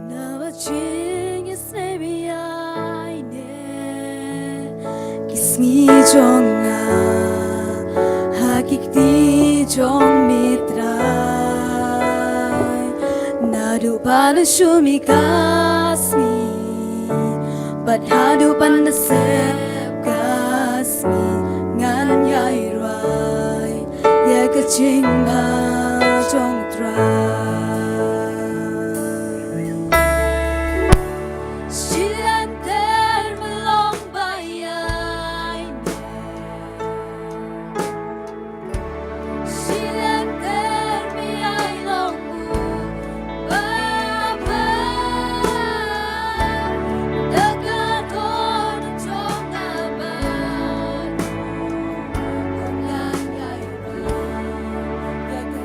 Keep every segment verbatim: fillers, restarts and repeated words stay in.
Naba jingïaseng biang ine ki sngi jong nga ha ki kti jong me Trai. Naduh ba la shim ïa ka sngi bad haduh ban da sep ka sngi, ngan ïai rwai ïa ka jingbha jong Trai. Shilynter me long ba ïaineh. Shilynter me ïai long u bamar. Da ka dohnud jong nga bad u ngan ïai rwai ïa ka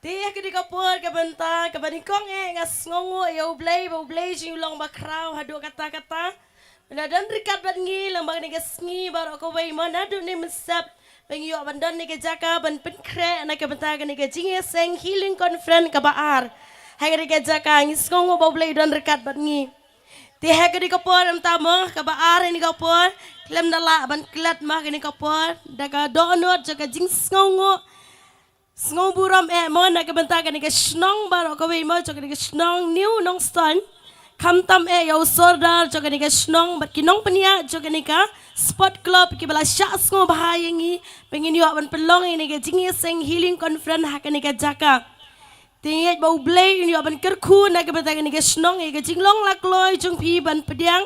Te ha kane ka por ka bynta kaba nyngkong eh nga sngewnguh ïa U Blei ba U Blei jong ngi u long ba khraw haduh katta katta. Ba la don ryngkat bad ngi lyngba kane ka sngi baroh kawei mo naduh ne mynshuwa ba ngi ïoh ban don ha kane ka jaka ban pynkhreh na ka bynta kane ka jingïaseng Healing Conference kaba ar. Ha kane ka jaka ngi sngewnguh ba U Blei u don ryngkat bad ngi. Te ha kane ka por mynta mo kaba ar ha kane ka por khlem da lah ban klet mo ha kane ka por da ka dohnud jong ka jingsngewnguh sngewburom eh mo na ka bynta kane ka shnong baroh kawei mo jong kane ka shnong New Nongstoiñ. Khamtam eh ïa u sordar jong kane ka shnong bad ki nongpynïaid jong kane ka sport club kiba la shah sngewbha ïa ngi ba ngin ïoh ban pynlong ïa kane ka jingïaseng Healing Conference ha kane ka jaka. Te ngi ngeit ba U Blei un ïoh ban kyrkhu na ka bynta kane ka shnong ïa ka jinglong lakloi jong phi ban pdiang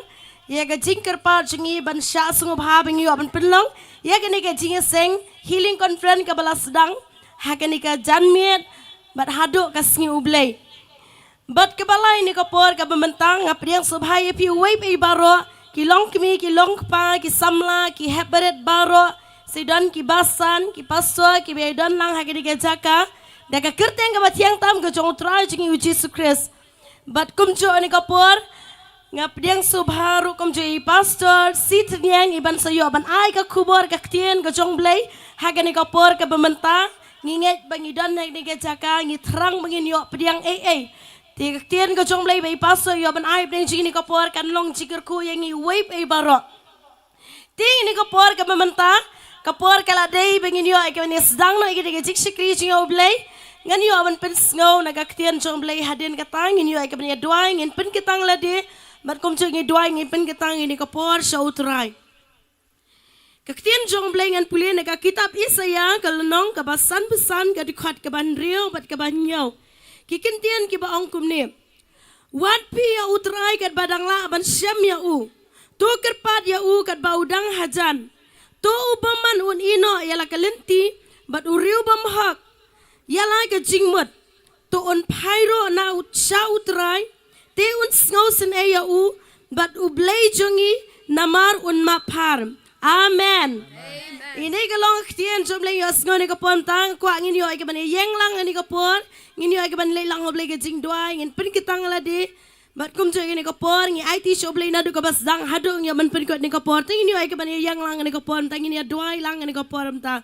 ïa ka jingkyrpad jong ngi ban shah sngewbha ba ngi ïoh ban pynlong ïa kane ka jingïaseng Healing Conference kaba la sdang ha kane ka janmiet bad haduh ka sngi U Blei. Bad kaba lai ha kane ka por kaba mynta nga pdiang sngewbha ïa phi uwei pa uwei baroh ki longkmie ki longkpa ki samla ki hep barit baroh, ki don ki basan ki pastor kiba ïadon lang ha kane ka jaka da ka kyrteng kaba thiang tam ka jong U Trai jong ngi U Jisu Khrist. Bad kumjuh ha kane ka por nga pdiang sngewbha ruh kumjuh ïa i Pastor Sitniang i ban sa ïoh ban ai ka khubor ka ktien ka jong U Blei ha kane ka por kaba mynta. Ngi ngeit ba ngi don ha kane ka jaka ngi thrang ba ngin ïoh pdiang ei ei. Te ka ktien ka jong U Blei ba i Pastor ïoh ban ai pdiang jong ngi ha kane ka por kan long jingkyrkhu ïa ngi uwei pa uwei baroh. Te ha kane ka por kaba mynta ka por ka la dei ba ngin ïoh ïa ka ban ïa sdang noh ïa ka dei ka jingshakri jong ngi ïa U Blei. Ngan ïoh ban pynsngew na ka ktien jong U Blei hadien kata ngin ïoh ïa ka ban ïa duwai ngin pynkyntang lade. Bad kumjuh ngi duwai ngin pynkyntang ïa kane ka por sha U Trai. Ka ktien jong U Blei ngan pule na ka kitab Isaïah ka lynnong kaba sanphew san ka dkhot kaba hynriew bad kaba hynñiew. Ki kyntien kiba ong kumne. Wad phi ïa U Trai katba dang lah ban shem ïa u. To kyrpad ïa u katba u dang hajan. To u bymman un ïehnoh ïa la ka lynti bad u riew bymhok ïa la ka jingmut. To un phai ruh na u sha U Trai te un sngewsynei ïa u bad U Blei jong ngi namar un map phar. Amen. Ine ka long ka ktien jong U Blei ïa sngew ne ka por mynta nga kwah ngin ïoh ïa ka ban ïeng lang ne ka por ngin ïoh ïa ka ban leh lang U Blei ka jingduwai ngin pynkyntang lade. Bad kumjuh ïa kane ka por ngi aiti sha U Blei naduh kaba sdang haduh ngi ïa ban pynkut ne ka por te ngin ïoh ïa ka ban ïa ïeng lang ne ka por mynta ngin ïa duwai lang ne ka por mynta.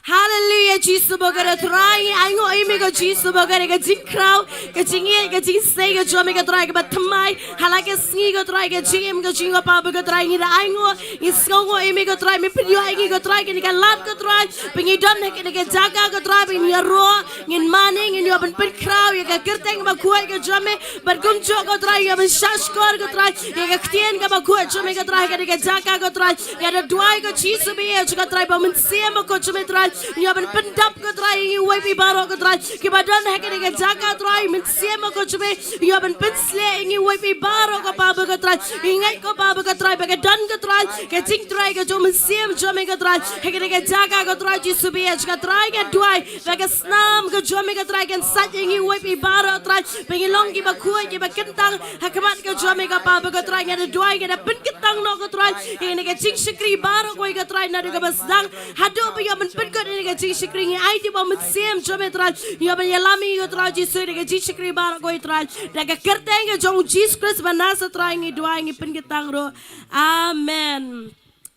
Haleluya Jisu ba ka da trai ngi ainguh ïa me ko Jisu ba ka da ka jingkraw ka jingïeit ka jingsnei ka jong me ka trai kaba thymmai. Hala ka sngi ka trai ka jingim ka jingkyrpad ba ka trai ngi da ainguh ngi sngewnguh ïa me ka trai me pynïoh ïa ngi ka trai kane ka lad ka trai. Ba ngi don ha kane ka jaka ka trai ba ngi ïaroh ngin mane ngin ïoh ban pynkraw ïa ka kyrteng ba khuid ka jong me. Bad kumjuh ko Trai ïa ban shah shkor ko Trai ïa ka ktien kaba khuid jong me ko Trai ha kane ka jaka ko Trai. Ngi da duwai ko Jisu ba ïa jong ko Trai ba Mynsiem ko jong me Trai ïa ban pyndap ko Trai ïa ngi uwei pa uwei baroh ko Trai kiba don ha kane ka jaka Trai Mynsiem ko jong me ïa ban pynshlei ïa ngi uwei pa uwei baroh ko Papa ko Trai. Ngi ngeit ko Papa ko Trai ba ka don ko Trai ka jingtrai ka jong Mynsiem jong me ko Trai ha kane ka jaka ko Trai Jisu ba ïa jong ko Trai ngi duwai ba ka snam ka jong me ko Trai kan sait ïa ngi uwei pa uwei baroh Trai. Ba ngi long kiba khuid kiba kyntang ha khmat ka jong me ko Papa ko Trai ngi da duwai ngi da pynkyntang noh ko Trai. Ïa kane ka jingshakri baroh kawei ko Trai naduh kaba sdang haduh ba ïa ban pynkut ïa kane ka jingshakri ngi aiti ba Mynsiem jong me Trai ïa ban ïalam ïa ngi ko Trai Jisu ïa kane ka jingshakri baroh kawei Trai. Da ka kyrteng ka jong Jisu Khrist ba Nasaret Trai ngi duwai ngi pynkyntang ruh. Amen.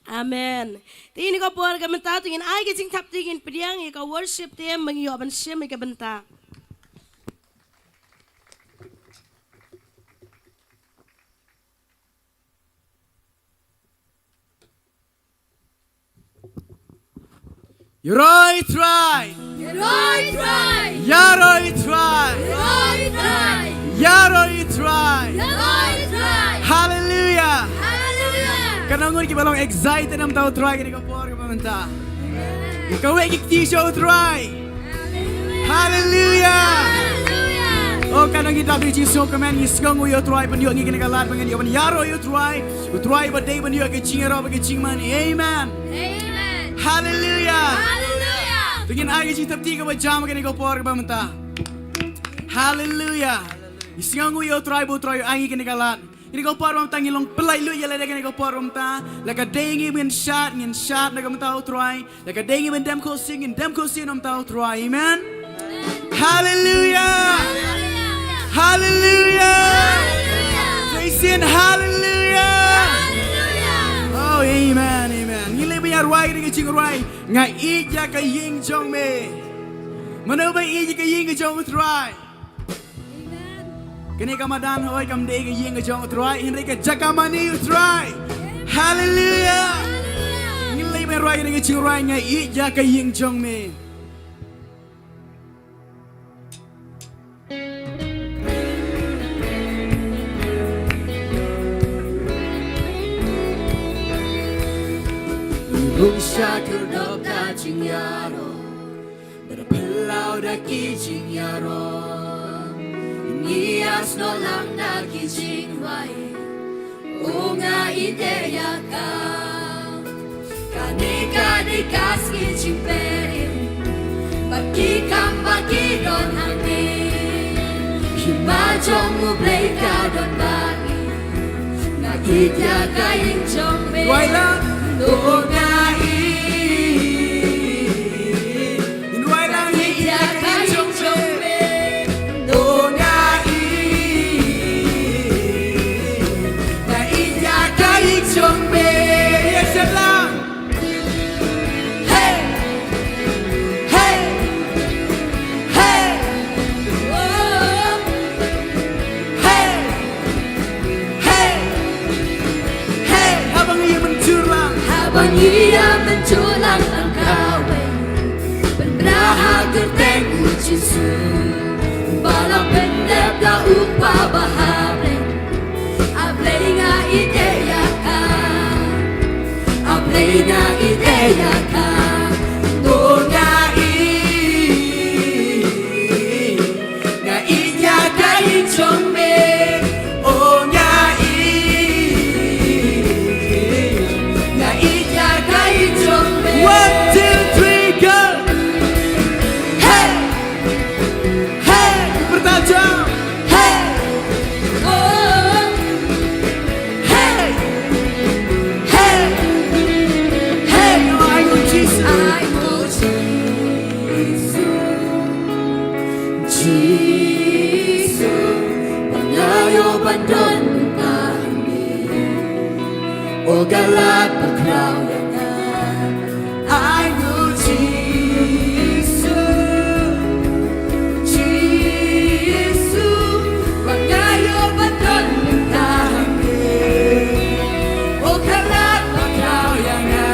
Amen. Te ïa kane ka por ka mynta te ngin ai ka jingthap te ngin pdiang ïa ka worship team ba ngi ïoh ban shim ïa ka bynta. Ïaroh ïa U Trai. Ïaroh ïa U Trai. Ïaroh ïa U Trai. Ïaroh ïa U Trai. Ïaroh ïa U Trai. Ïaroh ïa U Trai. Haleluya. Haleluya. Katno ngut kiba long excited namar U Trai kane ka por kaba mynta. Kawei ki kti sha U Trai. Haleluya. Haleluya. Oh katno ngi dap ïa ka jingsngewkmen ngi sngewnguh ïa U Trai ban ïoh ngi kane ka lad ba ngi ïoh ban ïaroh ïa U Trai. U Trai ba dei ban ïoh ka jingïaroh bad ka jingmane. Amen. Amen. Haleluya. Haleluya. Te ngin ai ka jingthap kti kaba jam kane ka por kaba mynta. Haleluya. Ngi sngewnguh ïa U Trai ba U Trai u ai ngi kane ka lad. Kane ka por mynta ngi long pynlait lut ïa lade kane ka por mynta. La ka dei ngi ban shad, ngin shad na ka bynta u Trai. La ka dei ngi ban dem khursien, ngin dem khursien na ka bynta u Trai. Amen. Hallelujah. Hallelujah. Say sin hallelujah. Oh, amen, amen. Ngi leh ba ngi rwai kane ka jingrwai. Nga ïeit ïa ka ïing jong me. Mano ba ïeit ïa ka ïing ka jong u Trai? Kane ka madan hoi kam dei ka ïing ka jong u Trai, hynrei ka jaka mane u Trai. Hallelujah. Ngi leh ba ngi rwai kane ka jingrwai, nga ïeit ïa ka ïing jong me. Bun sha khyrdop da jingïaroh, bad phyllaw da ki jingïaroh. Ngi ïasnoh lang da ki jingrwai. O nga ïeit ïa ka. Kane ka dei ka sngi jingpynim bad ki kam ba ki don hangne. Hima jong U Blei ka don bad ngi. Nga ïeit ïa ka ïing jong me. Rwai lang. O nga ïeit. Rwai lang. Ïeit ïa ka ïing jong me. O nga ïeit. Nga ïeit ïa ka ïing jong me. Ïa sha lang. Hey! Hey! Hey! Oh! Hey! Hey! Hey! Haba ngi ïa mynjur lang. Haba ngi ïa mynjur lang tang kawei. Pynbna ha kyrteng U Jisu. Ba la pyndep da U Kpa ba ha bneng. A Blei nga ïeit ïa ka. A Blei nga ïeit ïa ka. O nga ïeit. Nga ïeit ïa ka ïing jong me. O nga ïeit. Nga ïeit ïa ka ïing jong me. One, two, three, go. Hey! Hey! Pyrta jam. Hey! Oh! Hey! Hey! Hey! Ai nguh Jisu. Ai nguh Jisu. Jisu. Ba nga ïoh ban don bynta hangne. O Kynrad pynkhraw ïa nga. Ai nguh Jisu, Jisu, ba nga ïoh ban don mynta hangne. O Kynrad pynkhraw ïa nga,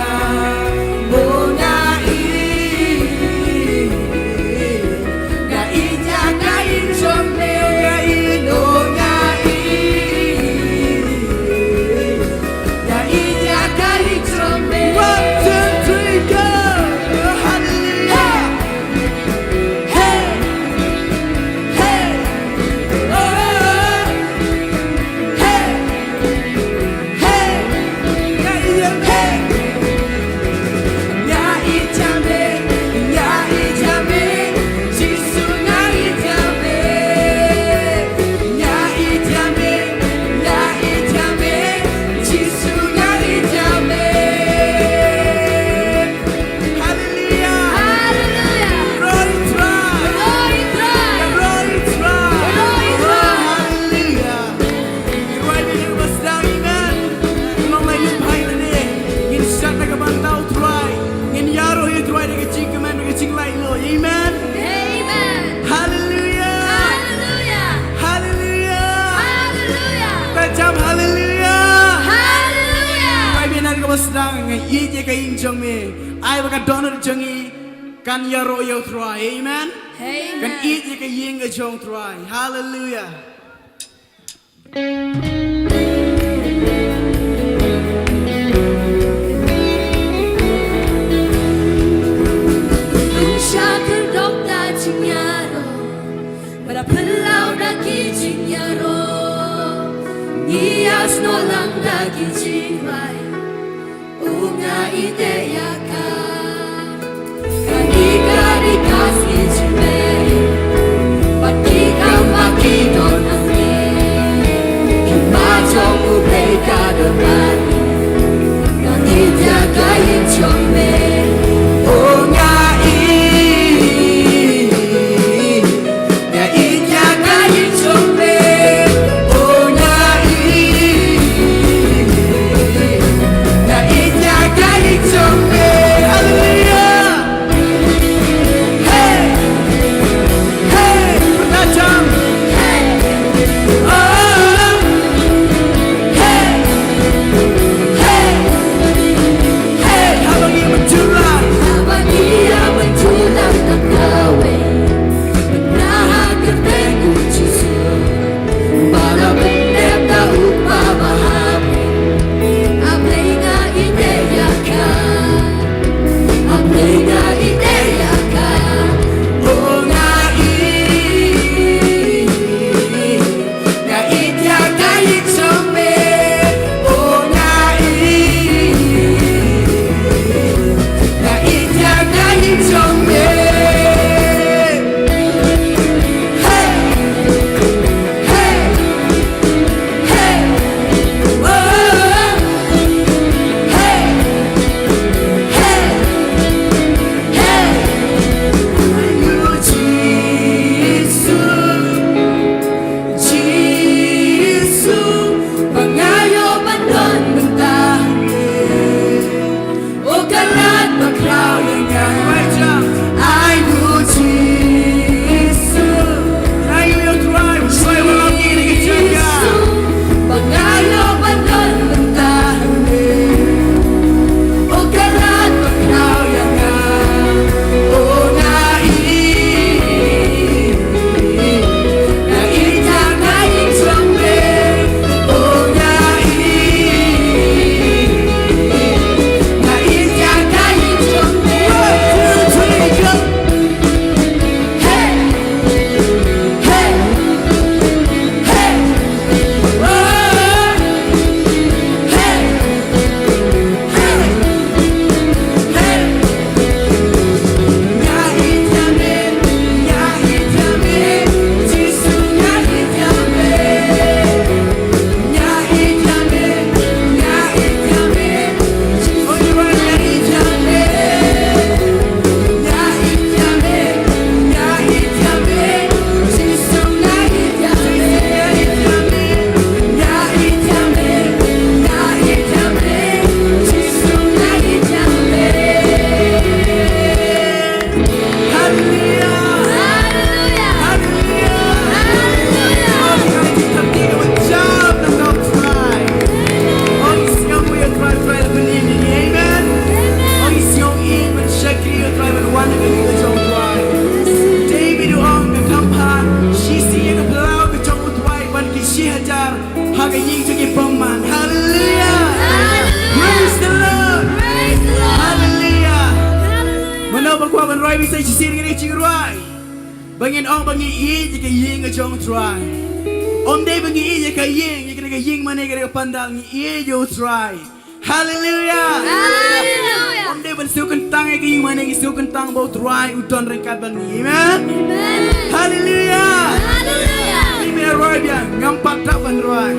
o nga ïeit. Nga ïeit ïa ka ïing jong me, nga ïeit, oh, nga ïeit. Nga ïeit ïa ka ïing jong me. One, two, three, go. Oh, hallelujah. Hey. Hey. Hey. Oh. Hey. Hey. Nga ïeit ïa me. Nga ïeit ïa me. Nga ïeit ïa me. Jisu nga ïeit ïa me. Nga ïeit ïa me. Nga ïeit ïa me. Jisu nga ïeit ïa me. Hallelujah. Hallelujah. Glory to God. Glory to God. Glory to God. Glory to God. Hallelujah. Ngi rwai da kaba sdang, amen. Ngi long laitluid bha ïa lade. Ngin shad na ka bynta u Trai. Ngin ïaroh ïa u Trai da ka jingkmen, da ka jinglaitluid. Amen. Amen. Hallelujah. Hallelujah. Hallelujah. Hallelujah. Pynjam hallelujah. Hallelujah. Rwai da kaba sdang, nga ïeit ïa ka ïing jong me. Ai ba ka dohnud jong ngi kan ïaroh ïa u Trai. Amen. Amen. Kan ïeit ïa ka ïing ka jong u Trai. Hallelujah. Ngi shakri dok da jingïaroh, bad pynlaw da ki jingïaroh. Ngi ïasnoh lang da ki jingrwai. U nga ïeit ïa ka. Kane ka dei ka sngi jingpynim. Bad ki kam ba ki don hangne. Ki ma jong Trai. Ba ngin ong ba ngi ïeit ïa ka ïing ka jong u Trai. Ym dei ba ngi ïeit ïa ka ïing, ïa ka ïing mane ka pandal, ngi ïeit ïa u Trai. Haleluya. Haleluya. Ym dei ban siew kyntang ïa ka ïing mane ngi siew kyntang ba u Trai u don ryngkat bad ngi. Amen. Amen. Haleluya. Haleluya. Amen. Roi biang ngam pat dap ban roi.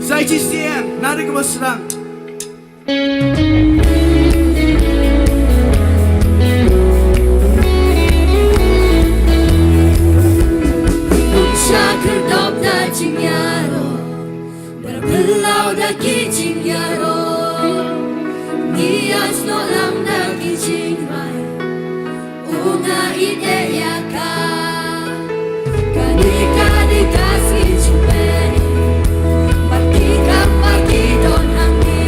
Sa shisien na ri ka ba sdang. Shakar dop da jingïaroh, da belau da ki jingïaroh. Ngi ïasnoh lang da ki jingrwai. U nga ïeit ïa ka. Kane ka dei ka sngi jingpynim. Bad ki kam ba ki don hangne.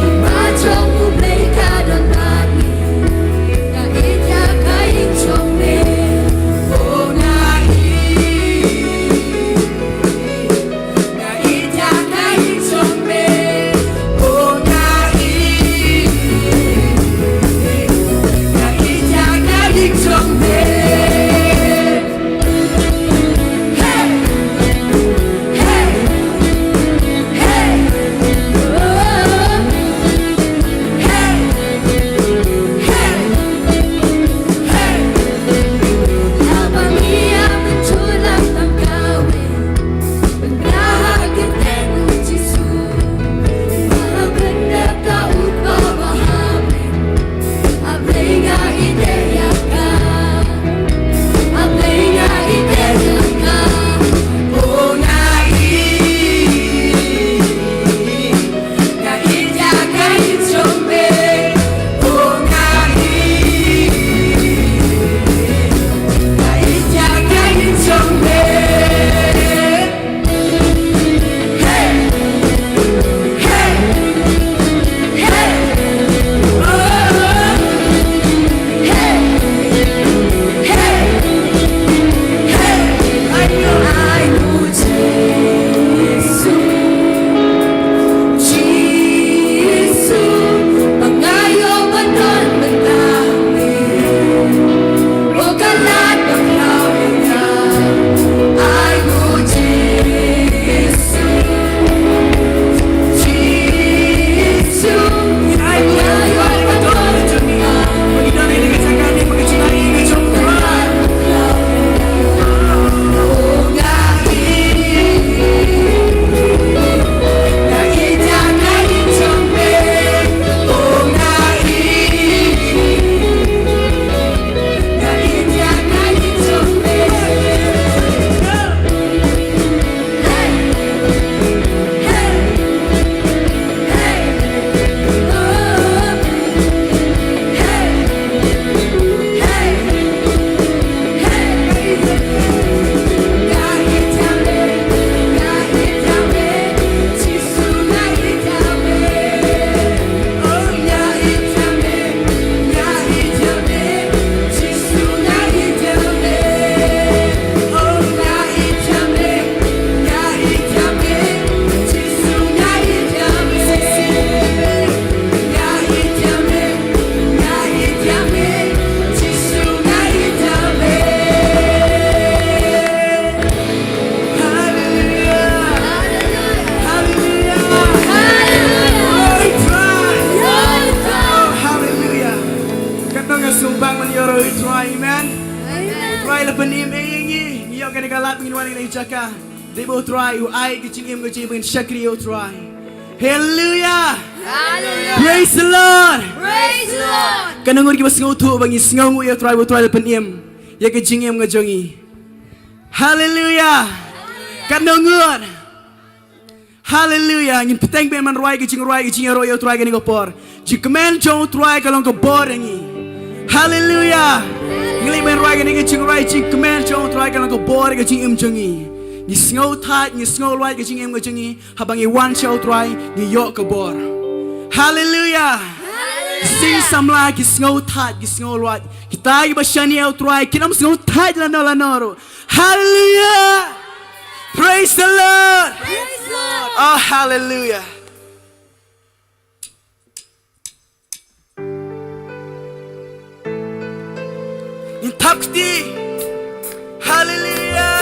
Hima jong U Blei ka don bad ngi. Nga ïeit ïa ka ïing jong me. Oh, nga ïeit. Haleluya. Haleluya. Haleluya. Haleluya. Haleluya. Haleluya. Katno nga sngewbang ban ïaroh ïa u Trai, amen. Amen. U Trai la pynim ïa ngi, ngi ïoh kane ka lad ba ngin wan ha kane ka jaka. Dei ba u Trai u ai ka jingim ka jingim ban shakri ïa u Trai. Haleluya. Haleluya. Praise the Lord. Praise the Lord. Katno ngut kiba sngewthuh ba ngi sngewnguh ïa u Trai ba u Trai la pynim ïa ka jingim ka jong ngi. Haleluya. Katno ngut. Haleluya. Ngin bteng bha ban rwai ka jingrwai ka jingïaroh ïa u Trai kane ka por. Jingkmen jong u Trai ka long ka bor ïa ngi. Haleluya. Ngi leit ban rwai kane ka jingrwai, jingkmen jong u Trai ka long ka bor ïa ka jingim jong ngi. Ngi sngew thait, ngi sngew lwait ka jingim ka jong ngi. Haba ngi wan sha u Trai ngi ïoh ka bor. Haleluya. Sing samla ki sngew thait, ki sngew lwait. Kita kiba shaniah ïa u Trai kin ym sngew thait lano lano ruh. Haleluya. Praise the Lord. Praise the Lord. Oh, haleluya. Ngin Hap kti. Haleluya.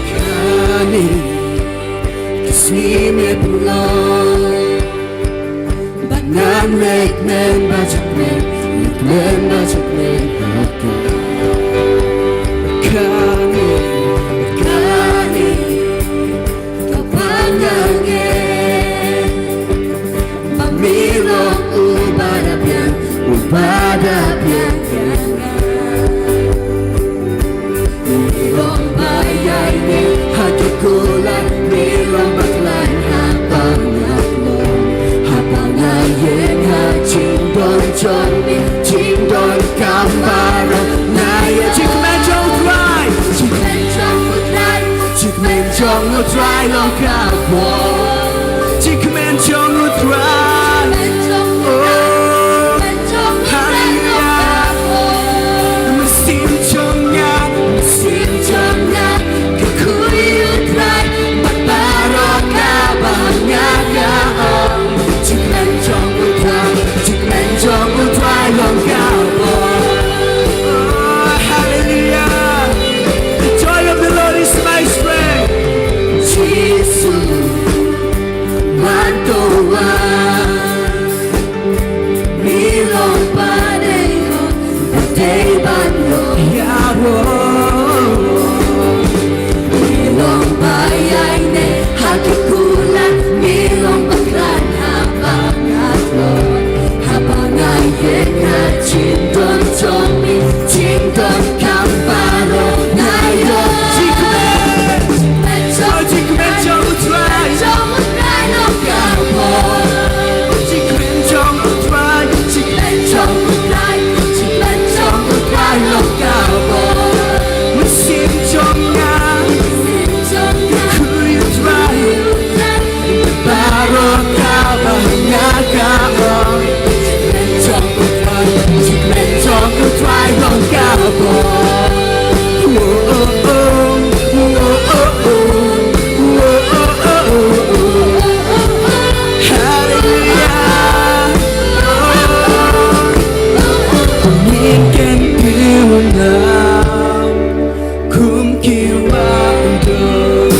Kane ka sngi me pynlong ba ngan leh kmen ba jong me, leh kmen ba jong me ha ka. Kane, kane ka ba nga ngeit ba me long uba da biang, uba da biang ïa nga. Me long ba ïaineh ha ki kular, me long ba khlaiñ haba nga tlot, haba nga ïeng ha jingdon jong me, jingdonkam baroh nga ïoh. Jingkmen jong U Trai, jingkmen jong U Trai, jingkmen jong U Trai long ka bor. Jingkmen jong U Trai. Oh. Haleluya. Mynsiem jong nga, mynsiem jong nga ka khuid ïa U Trai bad baroh kaba nga ong. Jingkmen jong U Trai, jingkmen jong U Trai long ka bor. Oh, haleluya. The joy of the Lord is my strength. Jisu, man to wan. Me long ba dei hok, ba dei ban long ïaroh. Me long ba ïaineh ha ki kular, me long ba khlaiñ haba nga tlot, haba nga ïeng ha jingdon jong me, jingdonkam baroh nga ïoh. Jingkmen, jingkmen jong U Trai. Jingkmen jong U Trai long ka bor. Jingkmen jong U Trai, jingkmen jong U Trai, jingkmen jong U Trai long ka bor. Mynsiem jong nga, mynsiem jong nga ka khuid ïa U Trai. Baroh kaba nga ong. Jingkmen jong U Trai, jingkmen jong U Trai long ka bor. Haleluya. Ngin kyntiew kum ki wahdoh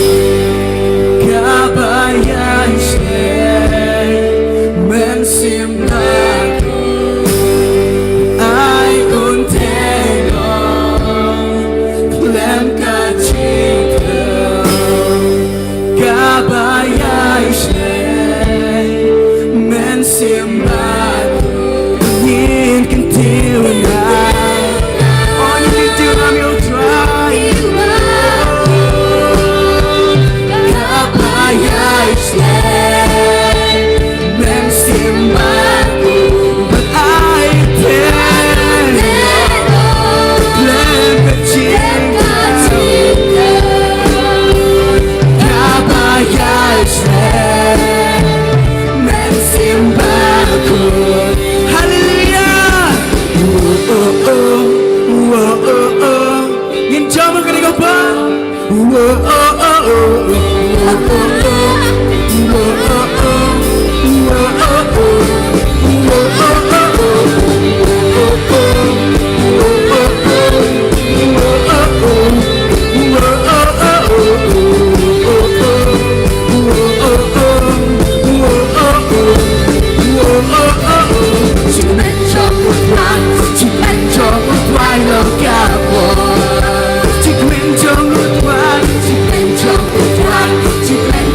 kaba ïaishlei, Mynsiem Bakhuid ai un tynjuh khlem ka jingthaw kaba ïaishlei, Mynsiem Bakhuid. Ngin kyntiew nam, oh, ngin kyntiew nam ïa U Trai. Kaba ïaishlei, Mynsiem Bakhuid ai tynjuh khlem ka jingthaw kaba ïaishlei, Mynsiem Bakhuid. Haleluya. Ngin jam ha kane ka por. Jingkmen jong U Trai, jingkmen jong U Trai long ka bor. Jingkmen jong U Trai, jingkmen jong U Trai, jingkmen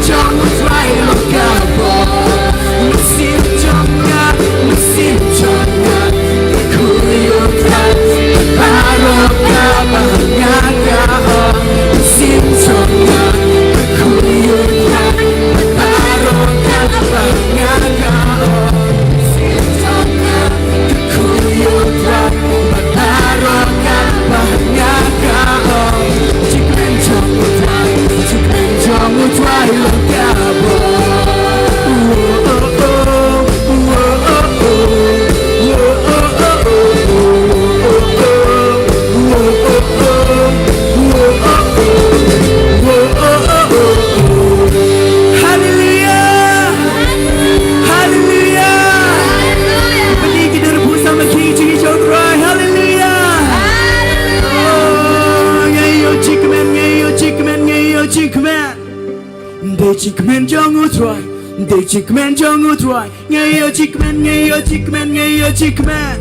Jingkmen jong U Trai, dei jingkmen jong U Trai. Nga ïoh jingkmen, nga ïoh jingkmen, nga ïoh jingkmen.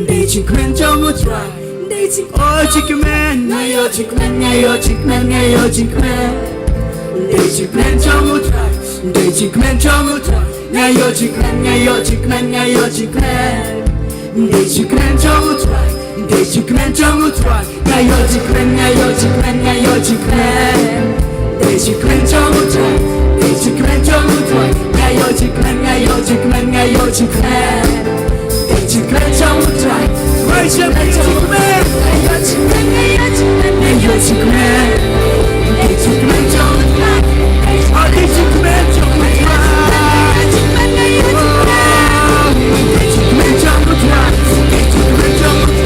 Dei jingkmen jong U Trai. Dei jingkmen. Oh jingkmen, nga ïoh jingkmen, nga ïoh jingkmen, nga ïoh jingkmen. Dei jingkmen jong U Trai. Dei jingkmen jong U Trai. Nga ïoh jingkmen, nga ïoh jingkmen, nga ïoh jingkmen. Dei jingkmen jong U Trai. Dei jingkmen jong U Trai. Nga ïoh jingkmen, nga ïoh jingkmen, nga ïoh jingkmen. Dei jingkmen jong U Trai. Dei jingkmen jong U Trai. Nga ïoh jingkmen, nga ïoh jingkmen, nga ïoh jingkmen. Dei jingkmen jong U Trai. Praise Him, dei jingkmen. Nga ïoh jingkmen, nga ïoh jingkmen, nga ïoh jingkmen. Dei jingkmen jong U Trai. Ah, dei jingkmen jong U Trai. Dei jingkmen jong U Trai. Dei jingkmen jong U Trai.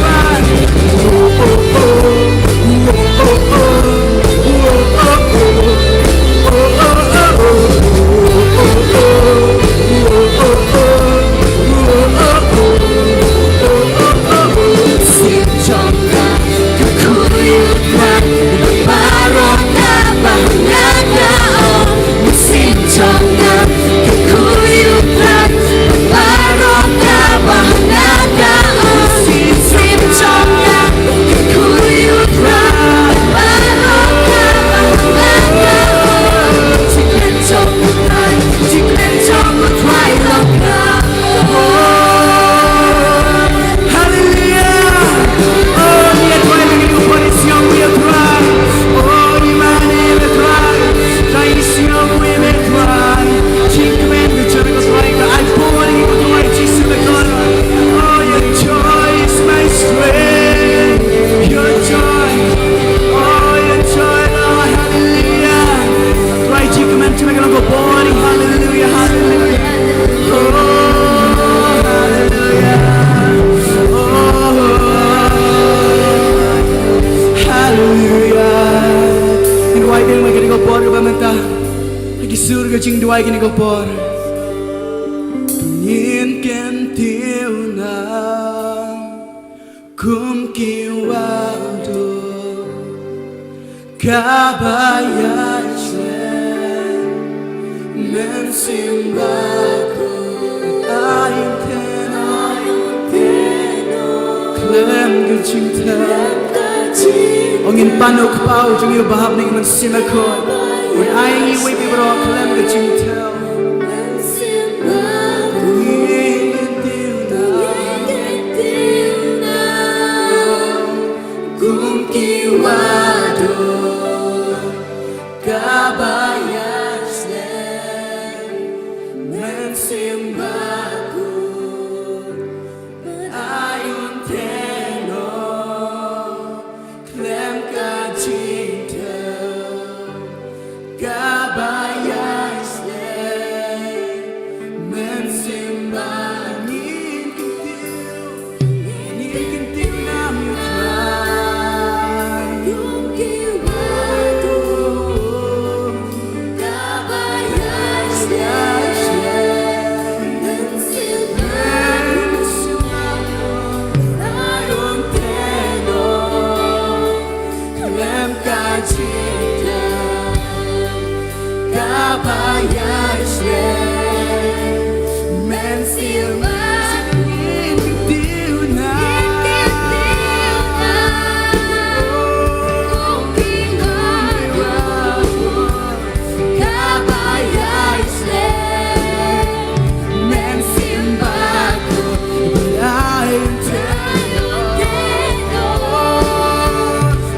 Haleluya. Oh, ngi ïa duwai ïa kane ka por, ngi ïa duwai. Oh, ngi mane ïa U Trai. Trai, ngi sngew ïa U Trai. Jingkmen ka jong U Trai ka ai bor ïa ngi, U Trai Jisu Khrist. Oh, your joy is my strength. Your joy. Oh, your joy, Lord. Haleluya. Trai, jingkmen jong me ka long ka bor. Haleluya, haleluya. Oh, haleluya. Oh, haleluya. Ngin duwai biang ha kane ka por kaba mynta. Ha ki sur ka jingduwai kane ka por. Ngin kyntiew na kum ki wahdoh kaba ïaishah, mynsiem bakhuid, aïu tynrai khlem ka jingthaw. O ngin pan u kpaw jong u Kpa Hapdeng Mynsiem Bakhuid. Un ai ïa ngi iwei pa iwei baroh khlem ka jingthaw. Kum ki wahdoh kaba ïaishah, mynsiem bakhuid, aïu tynrai khlem ka jingthaw. Kaba ïaishah, mynsiem bakhuid, ngin kyntiew, ngin kyntiew na me U Trai. Kum ki wahdoh kaba ïaishah, mynsiem bakhuid, aïu tynrai khlem ka jingthaw. Kaba ïaishah, mynsiem bakhuid, ngin kyntiew na. Kum ki wahdoh kaba ïaishah, mynsiem bakhuid, aïu tynrai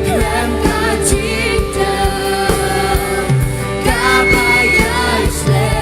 khlem ka jingthaw. Kaba ïaishah,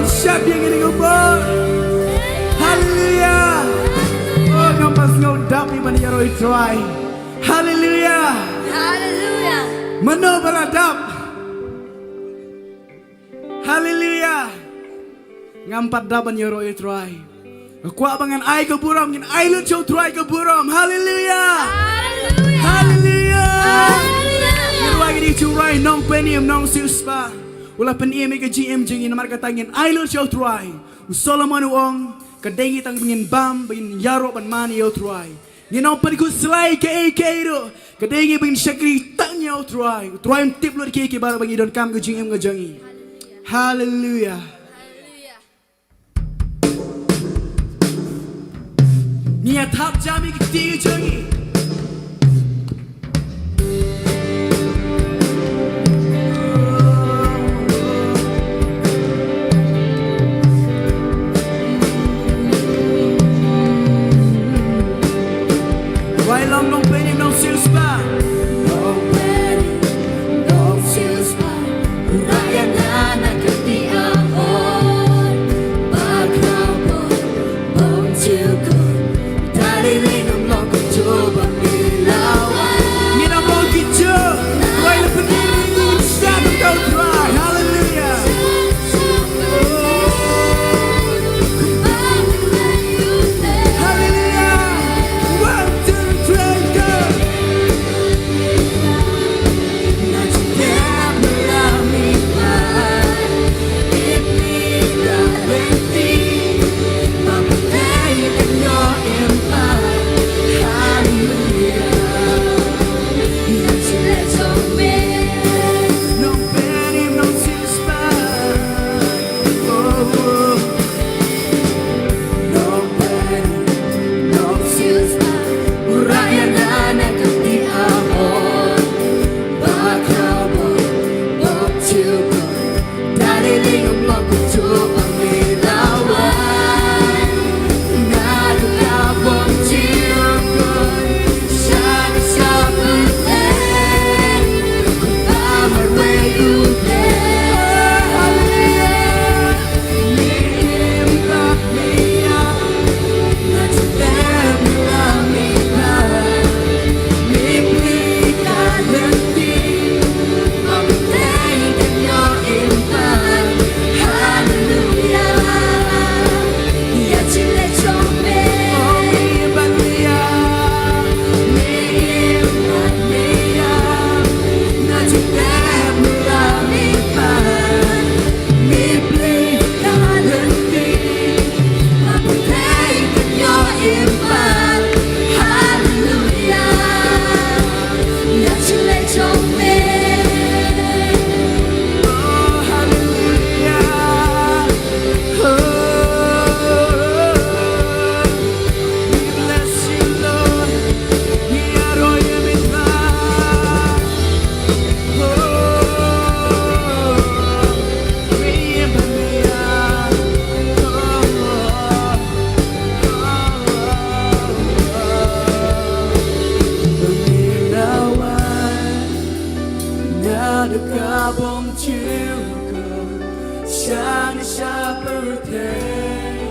Shad ïa kane ka por. Haleluya. Oh, ngam pat sngew dap ïa ban ïaroh ïa u Trai. Haleluya. Haleluya. Mano ba la dap? Haleluya. Ngam pat dap ban ïaroh ïa u Trai. Nga kwah ba ngan ai ka burom, ngin ai lut sha u Trai ka burom. Haleluya. Haleluya. Haleluya. Haleluya. Ngi rwai kane ka jingrwai, Nongpynim Nongsiewspah u la pynim ïa ka jingim jong ngi, namar kata ngin ai lut sha u Trai. U Solomon u ong, ka dei ngi tang ba ngin bam, ba ngin ïaroh ban man ïa u Trai. Ngin ym pynkhuslai kaei kaei ruh. Ka dei ngi ba ngin shakri tang ïa u Trai. U Trai un tip lut ïa kiei kiei baroh ba ngi donkam ka jingim ka jong ngi. Haleluya. Ngi ïa thap jam ïa ki kti ki jong ngi. Rwai lang Nongpynim Nongsiewspah. Nongpynim Nongsiewspah. Raya nana kati ahor. Bakra bom bom chuko. Dari lingam loko chuba milawa. Ngin ym long ki jong. Rwai la pynim sa ka tau Trai. Haleluya. Haleluya. One, two, three, go. Nga dei ka bym jukut sha ne sha pyrthei.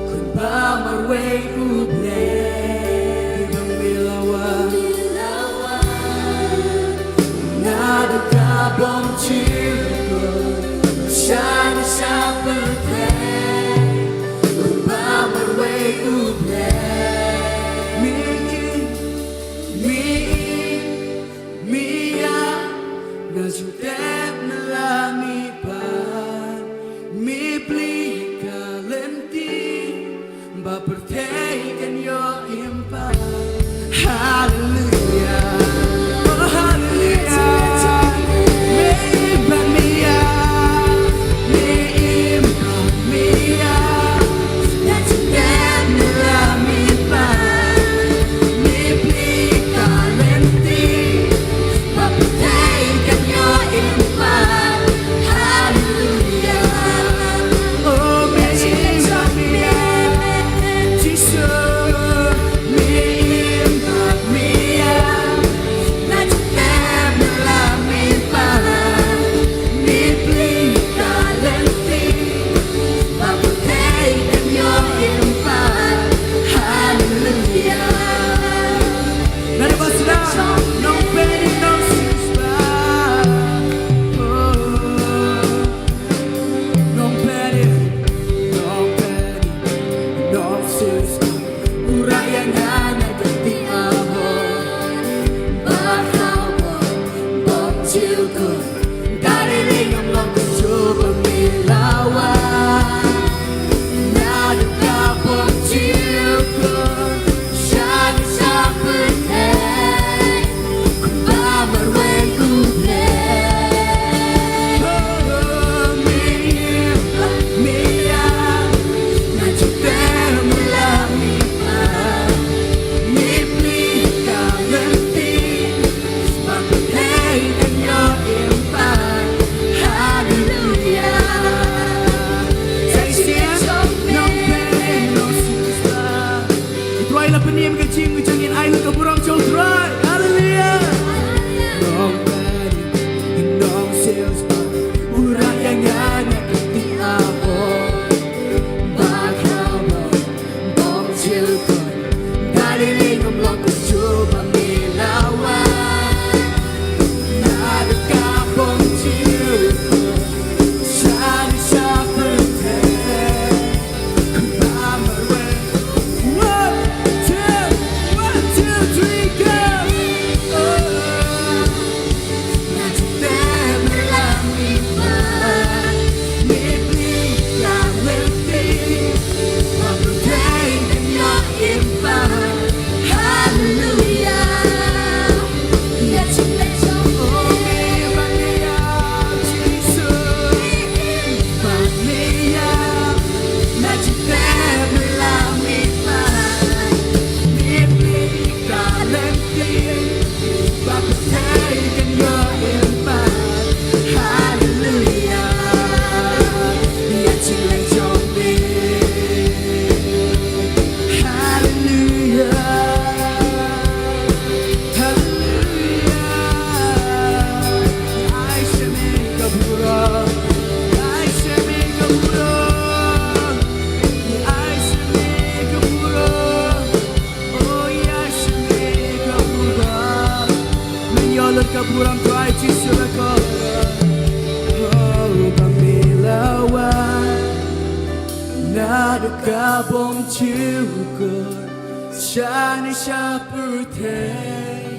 Kumba marwei U Blei ba mi la wan. Nga dei ka bym jukut sha ne sha pyrthei. Kumba marwei U Blei. Mi, mi, mi ïa, nga ju dep na la mi pan, mi plie ka lynti, ba pyrthei kan ïoh im pat. Haleluya. Oh, haleluya. Mi im ba mi ïa, mi im ba mi ïa, nga ju dep na la mi pan, mi plie ka lynti, ba pyrthei kan ïoh im pat. Haleluya. Oh, mi im ba mi ïa, Jisu Burom Trai Jisu la kor. Oh, ba me la wan naduh ka bym jukut shane sha pyrthei,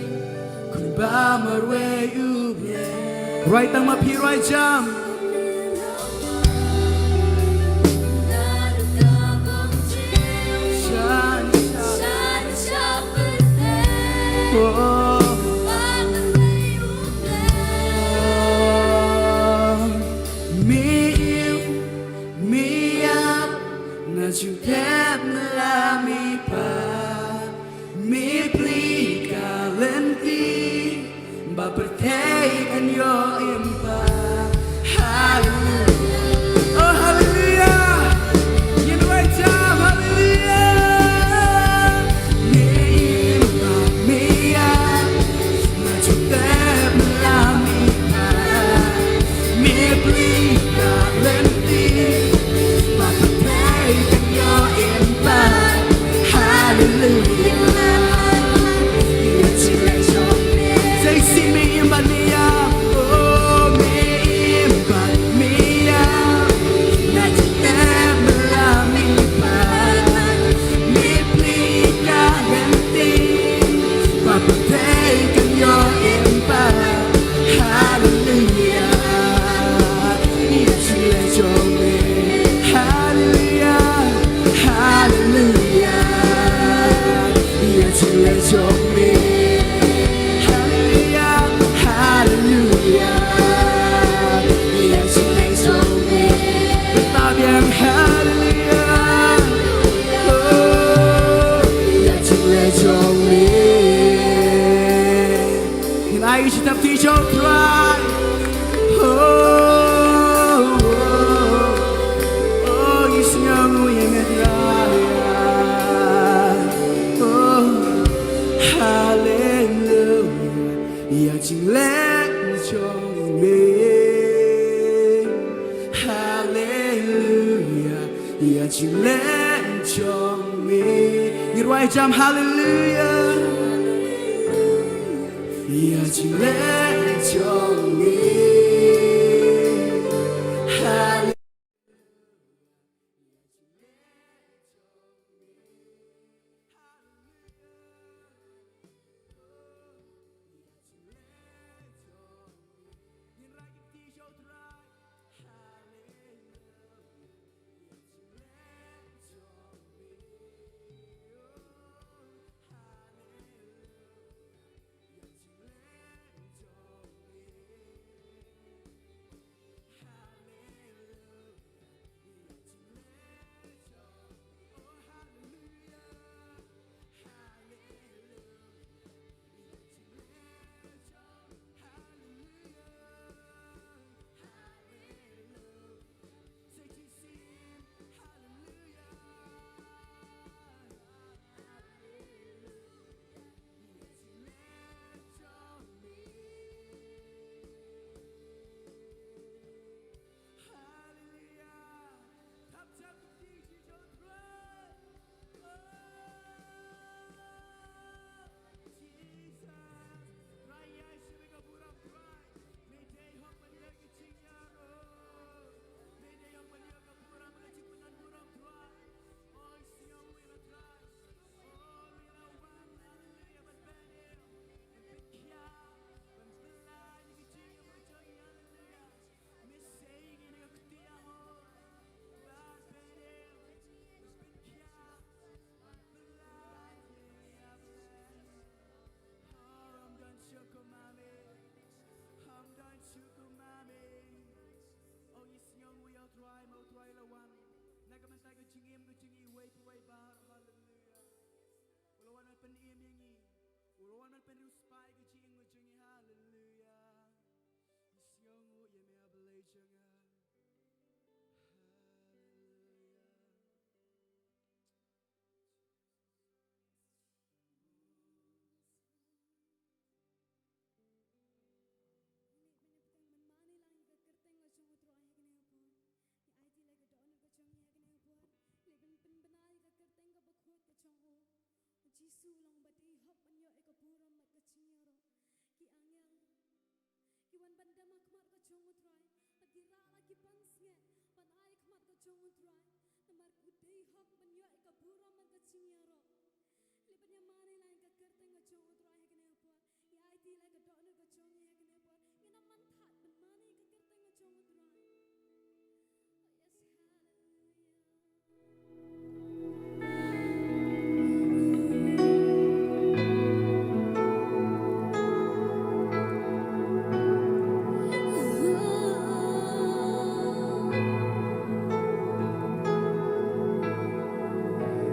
kumba marwei U Blei. Rwai tang ma phi rwai jam. Ba pyrthei kan ïoh im pat. Haleluya. Oh, haleluya. Ngin rwai jam, haleluya. Me im pat, me ïap. Nga ju tep me la me pat. Me plie ka lynti. Ba pyrthei kan ïoh im pat. Haleluya. Ïa jingleh jong me. Sa shisien me im bad me ïap. Oh, me im bad me ïap. Nga ju tep me la me pat. Me plie ka lynti. Ba pyrthei kan ïoh im pat. Haleluya. Ïa jingleh jong me. Haleluya. Haleluya. Ïa jingleh jong me. Haleluya. Haleluya. Ïa jingleh jong me. Kata biang haleluya. Oh, ïa jingleh jong me. Ngin ai ka jingtap kti sha U Trai. Oh, oh, oh, ngi sngew ïa me Trai. Oh, haleluya. Ïa jingleh jong me. Haleluya. Ïa jingleh jong me. Ngi rwai jam haleluya. Ïa jingleh jong me. Haleluya. Haleluya. Thap jam kti shi jong Trai. Oh, Jesus. Trai ïa shi ka burom Trai. Me dei hok ban ïa ka jingïarap. Me dei hok ban ïa ka burom, ka jingpyndonkam burom Trai. Oh, ïa shi ïa u ïa Trai. Oh, me la wan, haleluya, ban bynta. Ban pynkhia, ban pynlait ïa ka jingïarap jong ngi, haleluya. U la wan ban pynim ïa ngi. U la wan ban pynriewspah ïa ka jingim ka jong ngi. Haleluya. Ngi sngewnguh ïa me, A Blei jong nga. Haleluya. Ngi ngeit ba ngi bteng mynmaw ngi lang ïa ka kyrteng ka jong U Trai ha kane ka por. Ngi aiti ïa ka dohnud ka jong ngi ha kane ka por. Ngi pyn- pynbna ïa ka kyrteng kaba khuid ka jong U. U Jisu u long ba dei hok ban ïoh ïa ka burom bad ka jingïarap. Ki angel jong U Trai, bad ki rah la ki pansngiat ban ai ha khmat ka jong U Trai, namar u dei hok ban ïoh ïa ka burom bad ka jingïaroh. Leit ban ïa mane lang ka kyrteng ka jong U Trai ha kane ka por. Ïa aiti lang ka dohnud ka jong ngi ha kane ka por. Ngin ym man thad ban mane ka kyrteng ka jong U Trai.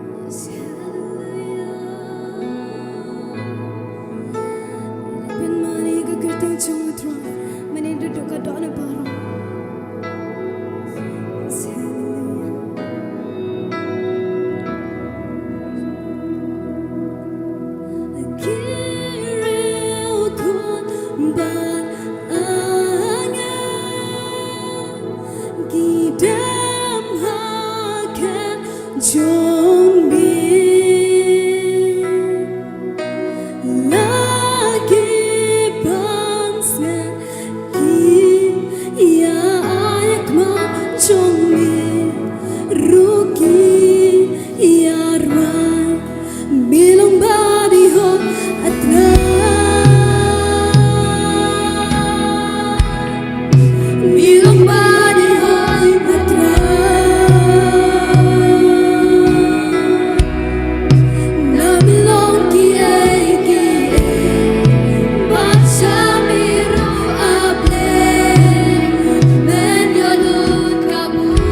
Oh yes, hallelujah. Ki dem ha khmat jong me, la ki pansngiat ki ïa ai ha khmat jong me, ruh ki ïa rwai. Me long bad i hok, A Trai. Me long bad i hok, A Trai. Na me long kiei kiei, bad sha me ruh A Blei, men ïa lut ka burom.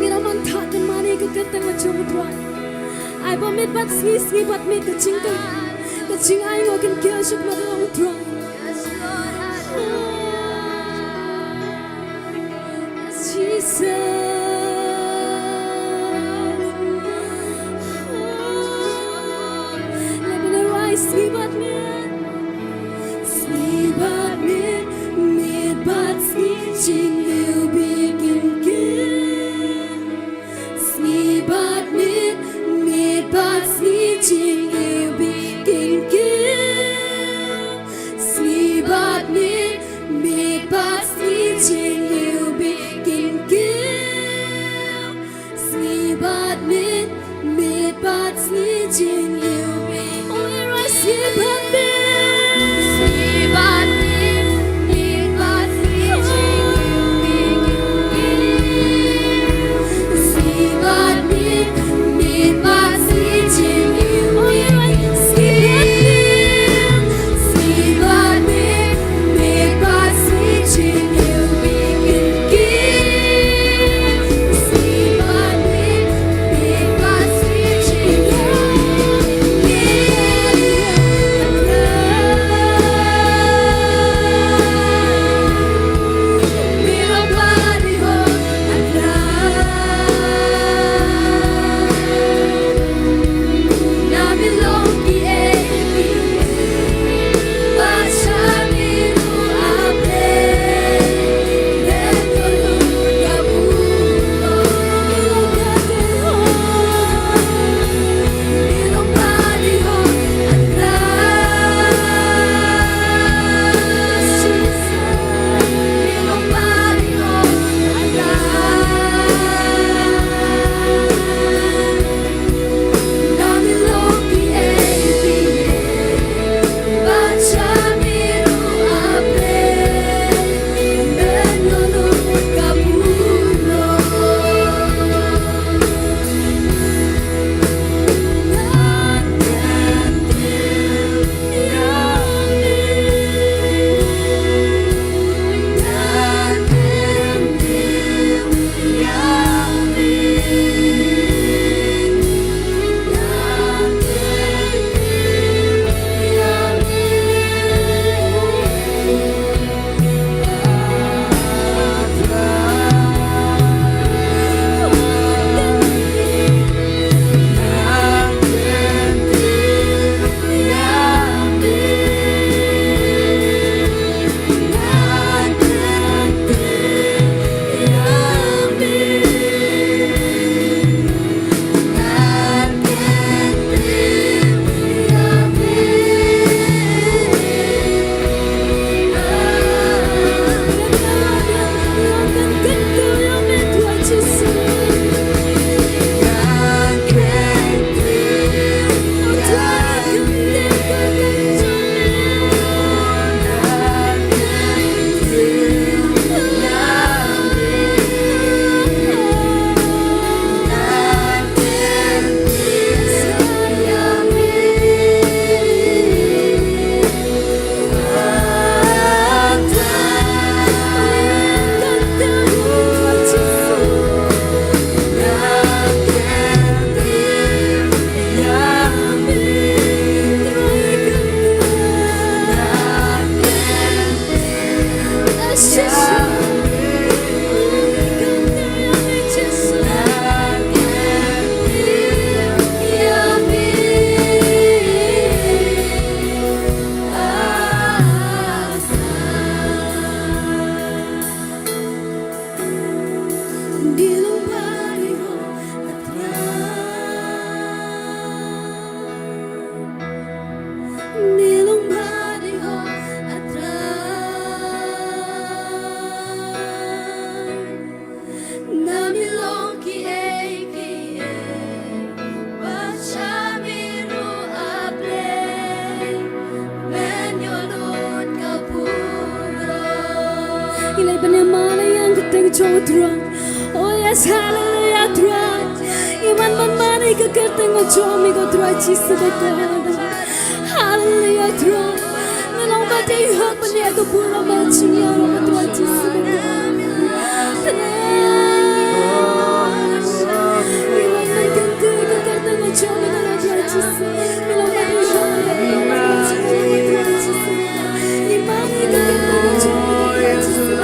Ngin ym man thad ban mane ka kyrteng ka jong U Trai. Ai ba miet bad sngi, sngi bad miet ka jingkyrkhu, ka jingai ngin kiew suk ma U Trai. Jesus. Let me rise, sngi bad miet. Sngi bad miet, miet bad sngi, jingïewbih kin kiew. Sngi bad miet, miet bad sngi, jingïewbih kin kiew. Sngi bad miet, miet bad sngi, jingïewbih kin kiew. Sngi bad miet, miet bad sngi, jingïewbih. Oh, ïa rai sngi bad miet. Sngi bad miet, miet bad sngi, jingïewbih kin kiew. Sngi bad miet, miet bad sngi, jingïewbih kin kiew. Sngi bad miet, sngi bad miet, miet bad sngi, Trai. Oh yes, hallelujah, Trai. Ngi wan ban mane ïa ka kyrteng jong me ko Trai Jisu ko Trai. Hallelujah, Trai. Me long ba dei hok ban ïa ka pura ban jingïaroh ko Trai Jisu ko Trai. Trai. Ngi wan ban kyrteng ïa ka kyrteng jong me ko Trai Jisu. Me long ba dei hok ban ïa ka pura ban jingïaroh ko Trai Jisu. Ngi mane ïa ka kyrteng jong me ko Trai Jisu.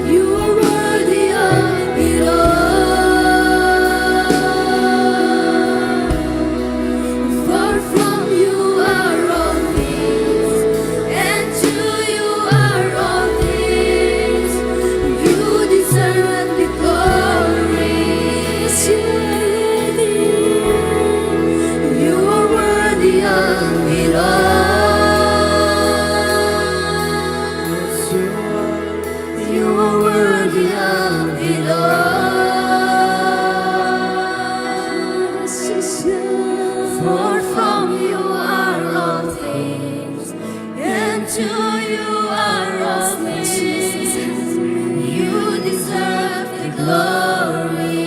You are worthy of it all. For from you are all things, and to you are all things. You deserve the glory. Yes, you are worthy. You are worthy of it all. You are worthy of it all. For from you are all things, and to you are all things. You deserve the glory.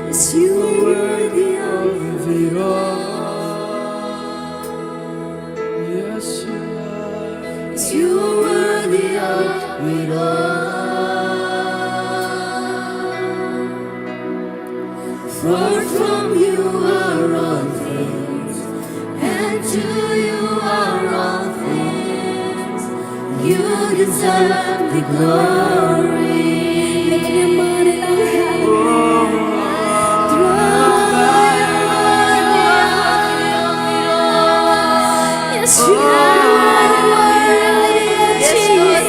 Yes, you are worthy of it all. Yes, you are. You are worthy of it all. For from you are all things, and to you are all things. You deserve the glory. Yes, you are worthy, Jesus.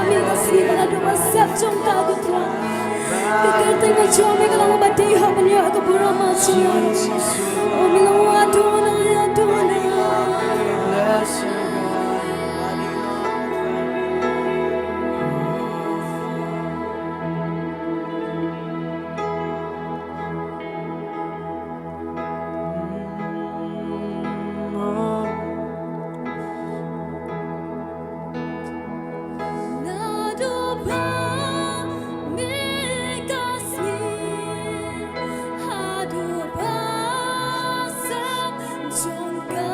Ka sngi ka la dei ba sep jong ka, ko Trai. Ka kyrteng ka jong me ka long ba dei hok ban ïoh ka burom, ko Trai. O me long u Adonai, Adonai. Naduh ba me ka sngi haduh ba sep jong ka.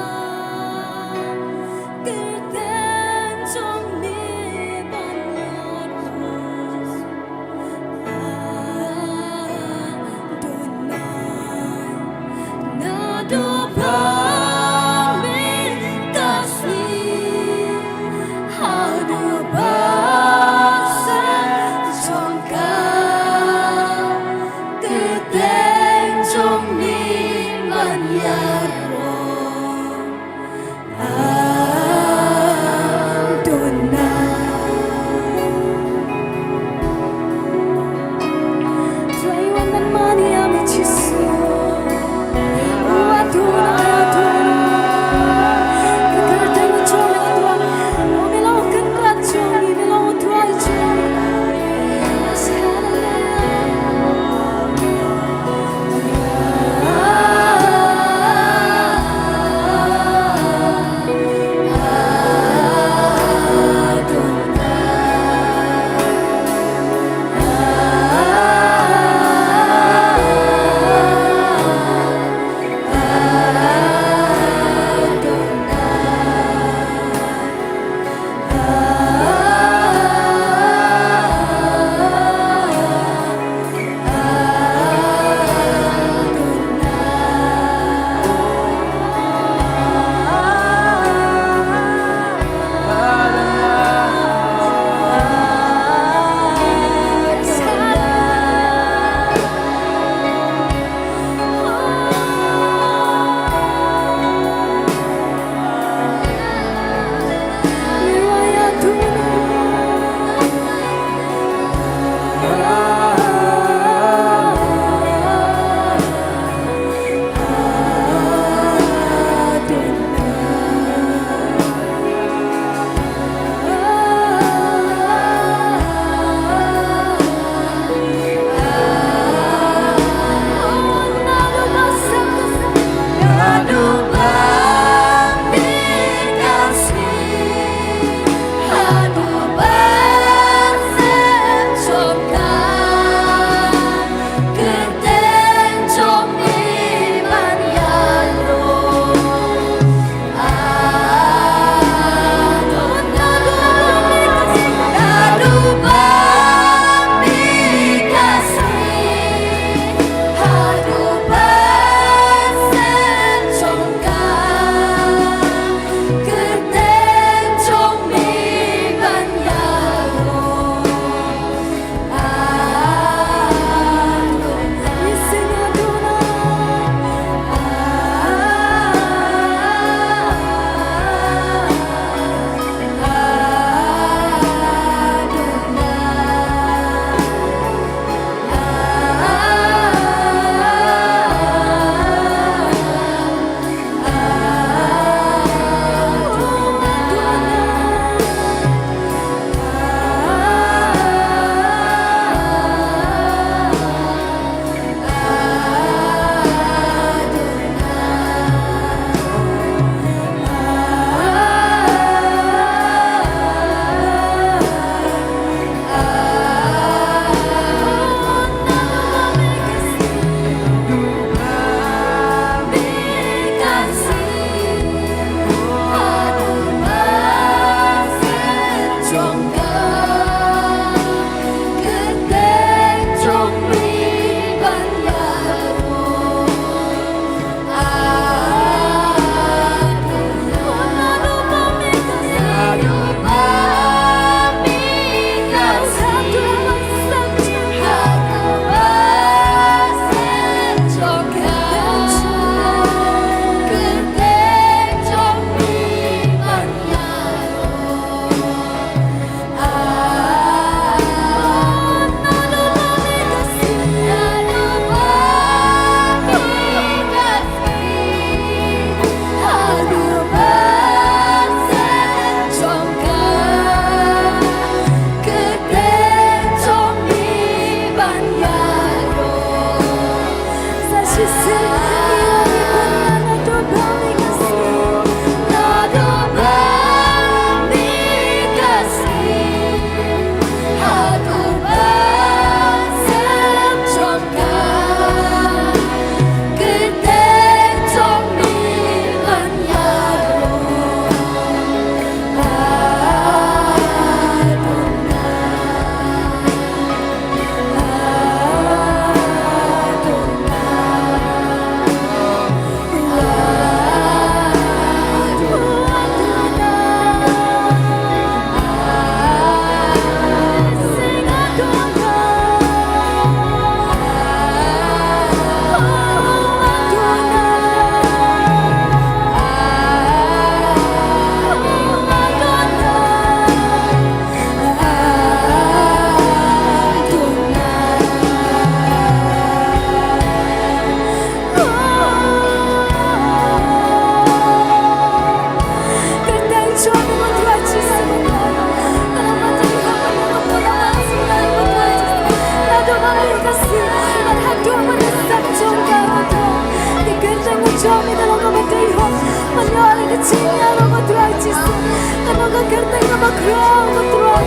Trai, ko Trai.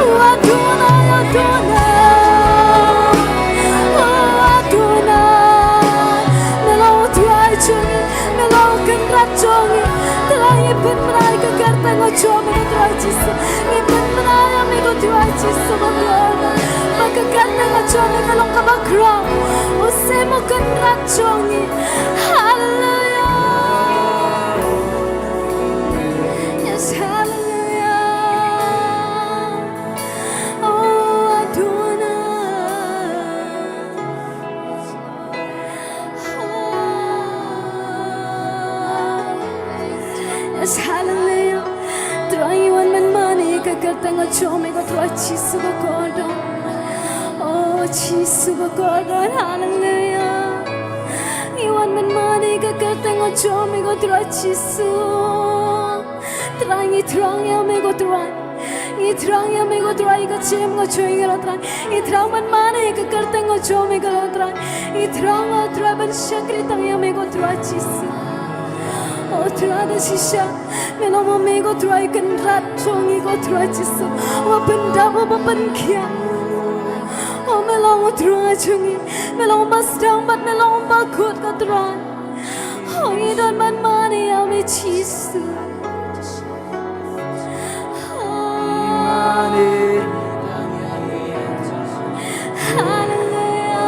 O Adonai, Adonai. O Adonai. Me long u Trai jong ngi. Me long u Kynrad jong ngi. Trai, ngi pynbna ïa ka kyrteng jong me, ko Trai Jisu. Ngi pynbna ïa me, ko Trai Jisu bakordor. Ba ka kyrteng jong me ka long kaba khraw. U Sem, u Kynrad jong ngi. Haleluya. Yes, haleluya. O Adonai. Yes, haleluya. Trai, ngi wan ban mane ïa ka kyrteng jong me, ko Trai Jisu bakordor. O Jisu bakordor, haleluya. Ngi wan ban mane ïa ka kyrteng jong me, ko Trai Jisu. Trai, ngi thrang ïa me, ko Trai. Ngi thrang ïa me, ko Trai, ka jingim ka jong ngi, ko Trai. Ngi thrang ban mane ïa ka kyrteng jong me, ko Trai. Ngi thrang, ko Trai, ban shakri tang ïa me, ko Trai Jisu. O Trai, da shisha me long ma me, ko Trai, Kynrad jong ngi, ko Trai Jisu. Uba pyndap, uba pynkhiah. O me long u Trai jong ngi. Me long uba sdang bad me long uba kut, ko Trai. O ngi don ban mane ïa me, Jisu. Haleluya.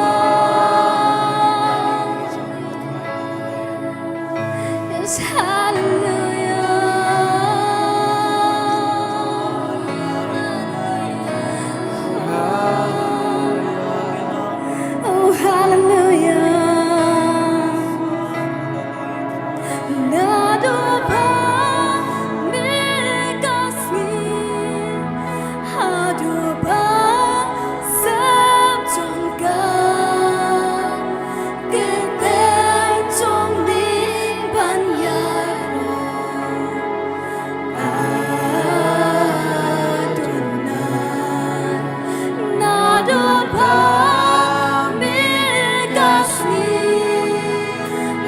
Yes, haleluya. Oh, haleluya. Naduh ba me ka sngi, haduh ba sem jong ka, kyrteng jong me ban ïaroh. Adonai, naduh ba me ka sngi,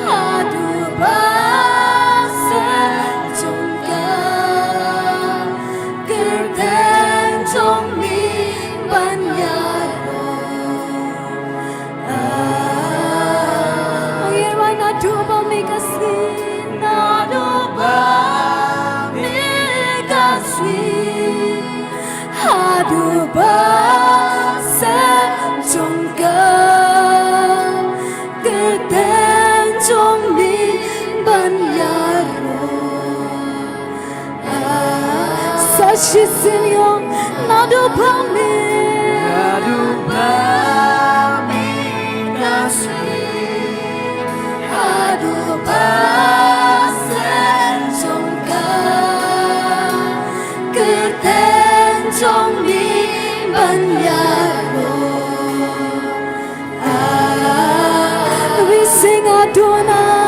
haduh ba sem jong ka, kyrteng jong me ban ïaroh. Ong ïa rai, naduh ba me ka sngi, naduh ba me ka sngi, haduh ba sem jong ka, kyrteng jong me ban ïaroh. Sa shisien ïa, naduh ba me, naduh ba me ka sngi, haduh ba sem jong ka, kyrteng jong me ban ïaroh. We sing Adonai.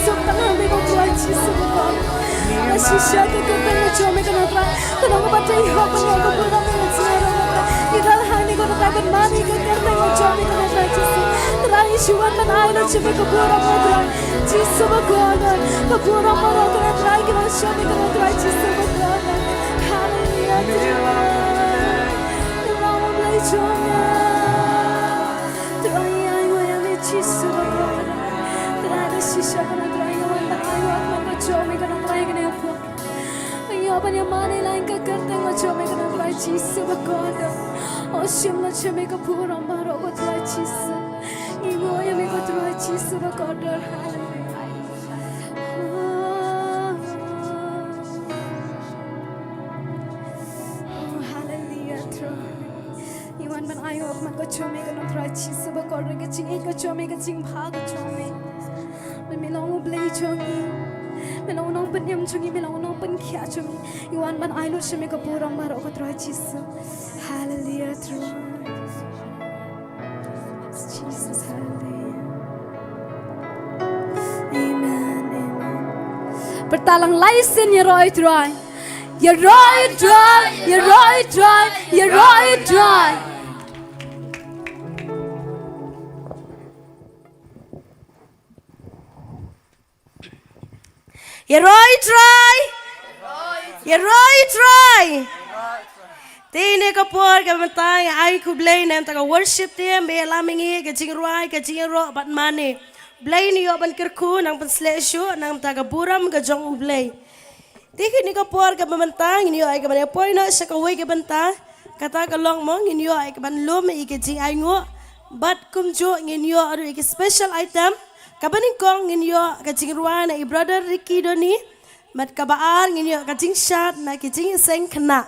Suk tang hangne ko Trai Jisu bakordor. Ka shisha ka kyrteng jong me ko Trai. Ka long kaba trei hok ban long ka burom ïa me Trai. Ngi dal hangne ko Trai ban mane ka kyrteng jong me ko Trai Jisu. Trai ngi shu wan ban ai noh sha me ka burom ko Trai Jisu bakordor. Ka burom baroh ko Trai ki long sha me ko Trai Jisu bakordor. Haleluya Trai. Ngi long u Blei jong nga. Trai ngi ai nguh ïa me Jisu bakordor. Trai da shisha ko Trai ngi wan ban ai nguh ïa me ko jong me ko Trai kane ka por. Ngi ïoh ban ïa mane lang ka kyrteng jong me ko Trai Jisu bakordor. O shim noh sha me ka burom baroh ko Trai Jisu. Ngi nguh ïa me ko Trai Jisu bakordor. Haleluya. Oh, haleluya, Trai. Ngi wan ban ai nguh ïa me ko jong me ko Trai Jisu bakordor, ka jingïeit ka jong me, ka jingbha ka jong me. Me, me long u Blei jong ngi. Me long u nongpynim jong ngi, me long u nongpynkhiah jong ngi. Ngi wan ban ai lut sha me ka burom baroh ko Trai Jisu. Haleluya, Trai. Jesus, haleluya. Amen, amen. Pyrta lang lai sien, ïaroh ïa u Trai. Ïaroh ïa u Trai, ïaroh ïa u Trai, ïaroh ïa u Trai. Ïaroh ïa u Trai. Ïaroh ïa u Trai. Te ha kane ka por kaba mynta ngi ai khublei na ka bynta ka worship team ba ïalam ïa ngi ka jingrwai, ka jingïaroh bad mane. Blei, ngi ïoh ban kyrkhu, nang pynsleh shuh na ka bynta ka burom ka jong u Blei. Te ha kane ka por kaba mynta ngin ïoh ïa ka ban ïa poi noh sha kawei ka bynta. Kata ka long mo, ngin ïoh ïa ka ban lum ïa ka jingainguh. Bad kumjuh ngin ïoh ruh ïa ka special item. Kaba nyngkong ngin ïoh ka jingrwai na i brother Ricky Doni. Bad kaba ar ngin ïoh ka jingshad na ka jingïaseng khynnah.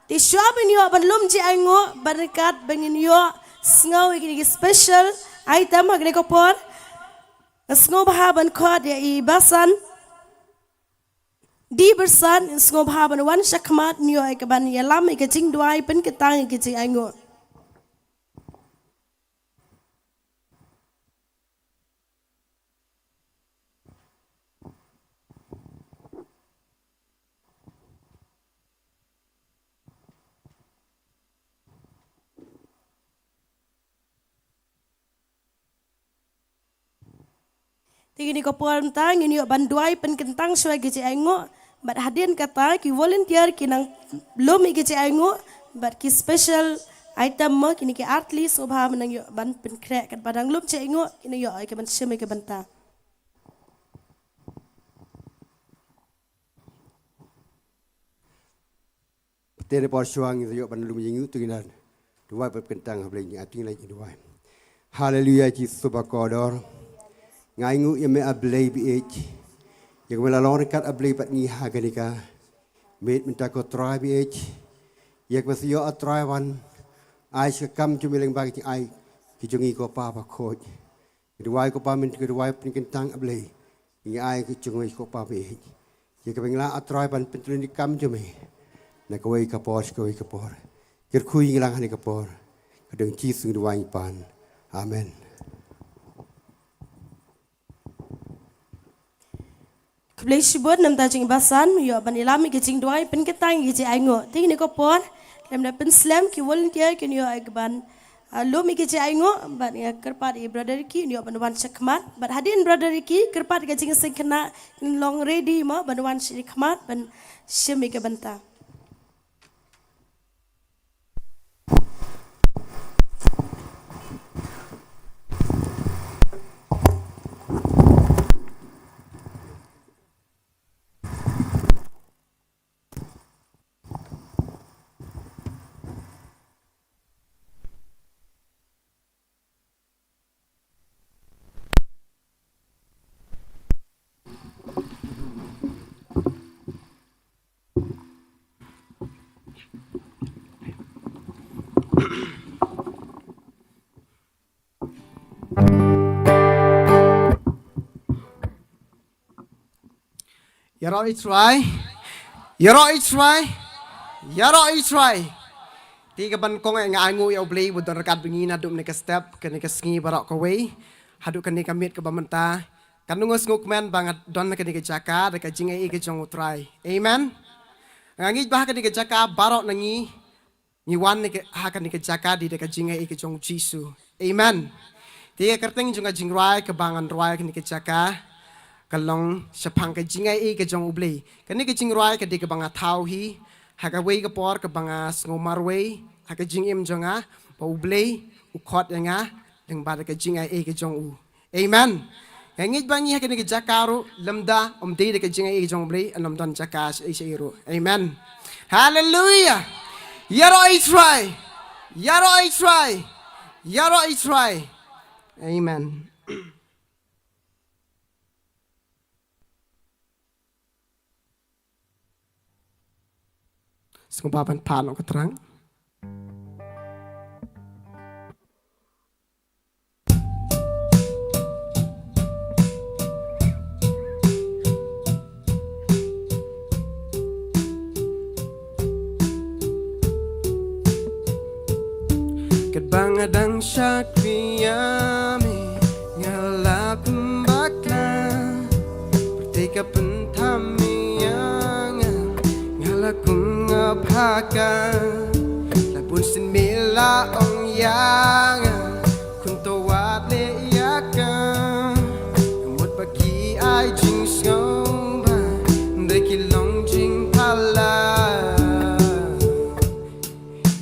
Te shuwa ban ïoh ban lum jingainguh, bad ryngkat ba ngin ïoh sngew ïa kine ki special item ha kane ka por, nga sngewbha ban khot ïa i Basan D Byrsan, sngewbha ban wan shakhmat, ngi ïoh ïa ka ban ïalam ïa ka jingduwai pynkyntang ïa ka jingainguh. Te ha kane ka por mynta ngin ïoh ban duwai pynkyntang shuwa ïa ka jingainguh, bad hadien kata ki volunteer kin nang lum ïa ka jingainguh, bad ki special item mo, kine ki artylli sngewbha ban nang ïoh ban pynkhreh, katba dang lum jingainguh kin nang ïoh ïa ka ban shim ïa ka bynta. Te ha kane ka por shuwa ngin ïoh ban lum jingainguh, to ngin duwai pynkyntang ha Blei, ngin ai to ngin duwai. Haleluya, Jisu bakordor. Nga ainguh ïa me A Blei baieit. Ïa kaba me la long ryngkat A Blei bad ngi ha kane ka miet mynta ko Trai baieit. Ïa kaba shu ïoh A Trai ban ai sha ka kam jong me lyngba ka jingai ka jong ngi ko Pa bakhuid. Ngi duwai ko Pa, mynta ka duwai pynkyntang A Blei, ngi ai ka jong me ko Pa baieit. Ïa kaba ngi lah A Trai ban pyntreikam jong me na kawei ka por sha kawei ka por. Kyrkhu ïa ngi lang ha kane ka por. Ka kyrteng Jisu ngi duwai ngi pan. Amen. Khublei shibun na ka bynta jong i Basan, ïoh ban ïalam ïa ka jingduwai pynkyntang ïa ka jingainguh. Te ha kane ka por, lem da pynslem ki volunteer kin ïoh ïa ka ban, ah, lum ïa ka jingainguh, bad nga kyrpad ïa i brother Ricky, ïoh ban wan shakhmat, bad hadien brother Ricky kyrpad ïa ka jingïaseng khynnah, kin long ready mo ban wan shakhmat ban shim ïa ka bynta. Ïaroh ïa u Trai. Ïaroh ïa u Trai. Ïaroh ïa u Trai. Te kaba nyngkong nga ainguh ïa U Blei ba u don ryngkat bad ngi naduh mynne ka step, kane ka sngi baroh kawei, haduh kane ka miet kaba mynta. Kan nunga sngewkmen ba nga don ha kane ka jaka da ka jingaiei ka jong U Trai. Amen. Nga ngeit ba ha kane ka jaka baroh na ngi ngi wan ha kane ka jaka dei da ka jingaiei ka jong U Jisu. Amen. Te ka kyrteng jong ka jingrwai kaba ngan rwai ha kane ka jaka ka long shaphang ka jingaiei ka jong U Blei. Kane ka jingrwai ka dei kaba nga thaw hi ha kawei ka por kaba nga sngew marwei ha ka jingim jong nga ba U Blei u khot ïa nga lyngba da ka jingaiei ka jong u. Amen. Nga ngeit ba ngi ha kane ka jaka ruh lymda ym dei da ka jingaiei ka jong U Blei, ym don jaka shaei shaei ruh. Amen. Haleluia. Ïaroh ïa U Trai. Ïaroh ïa U Trai. Ïaroh ïa U Trai. Amen. Sngewbha ban pan ka trang. Katba nga dang shakri ïa me nga la pynbakla. Pyrthei ka pynthame ïa nga, nga la kum nga bha ka. La bun sien me la ong ïa nga, khun to wat leh ïa ka. Nga mut ba ki ai jingsngewbha, hynrei ki long jingpala.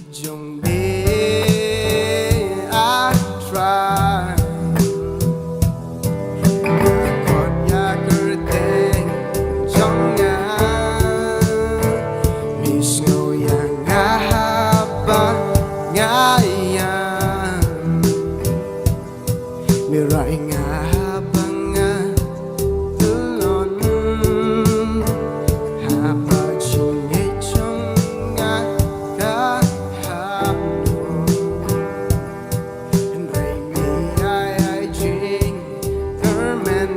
Jong me A Trai. Nga khot ïa kyrteng jong nga. Me sngew ïa nga haba nga ïam. Me rai nga haba nga lon. Haba jingngeit jong nga ka hap noh. Hynrei me ai ai jingkyrmen.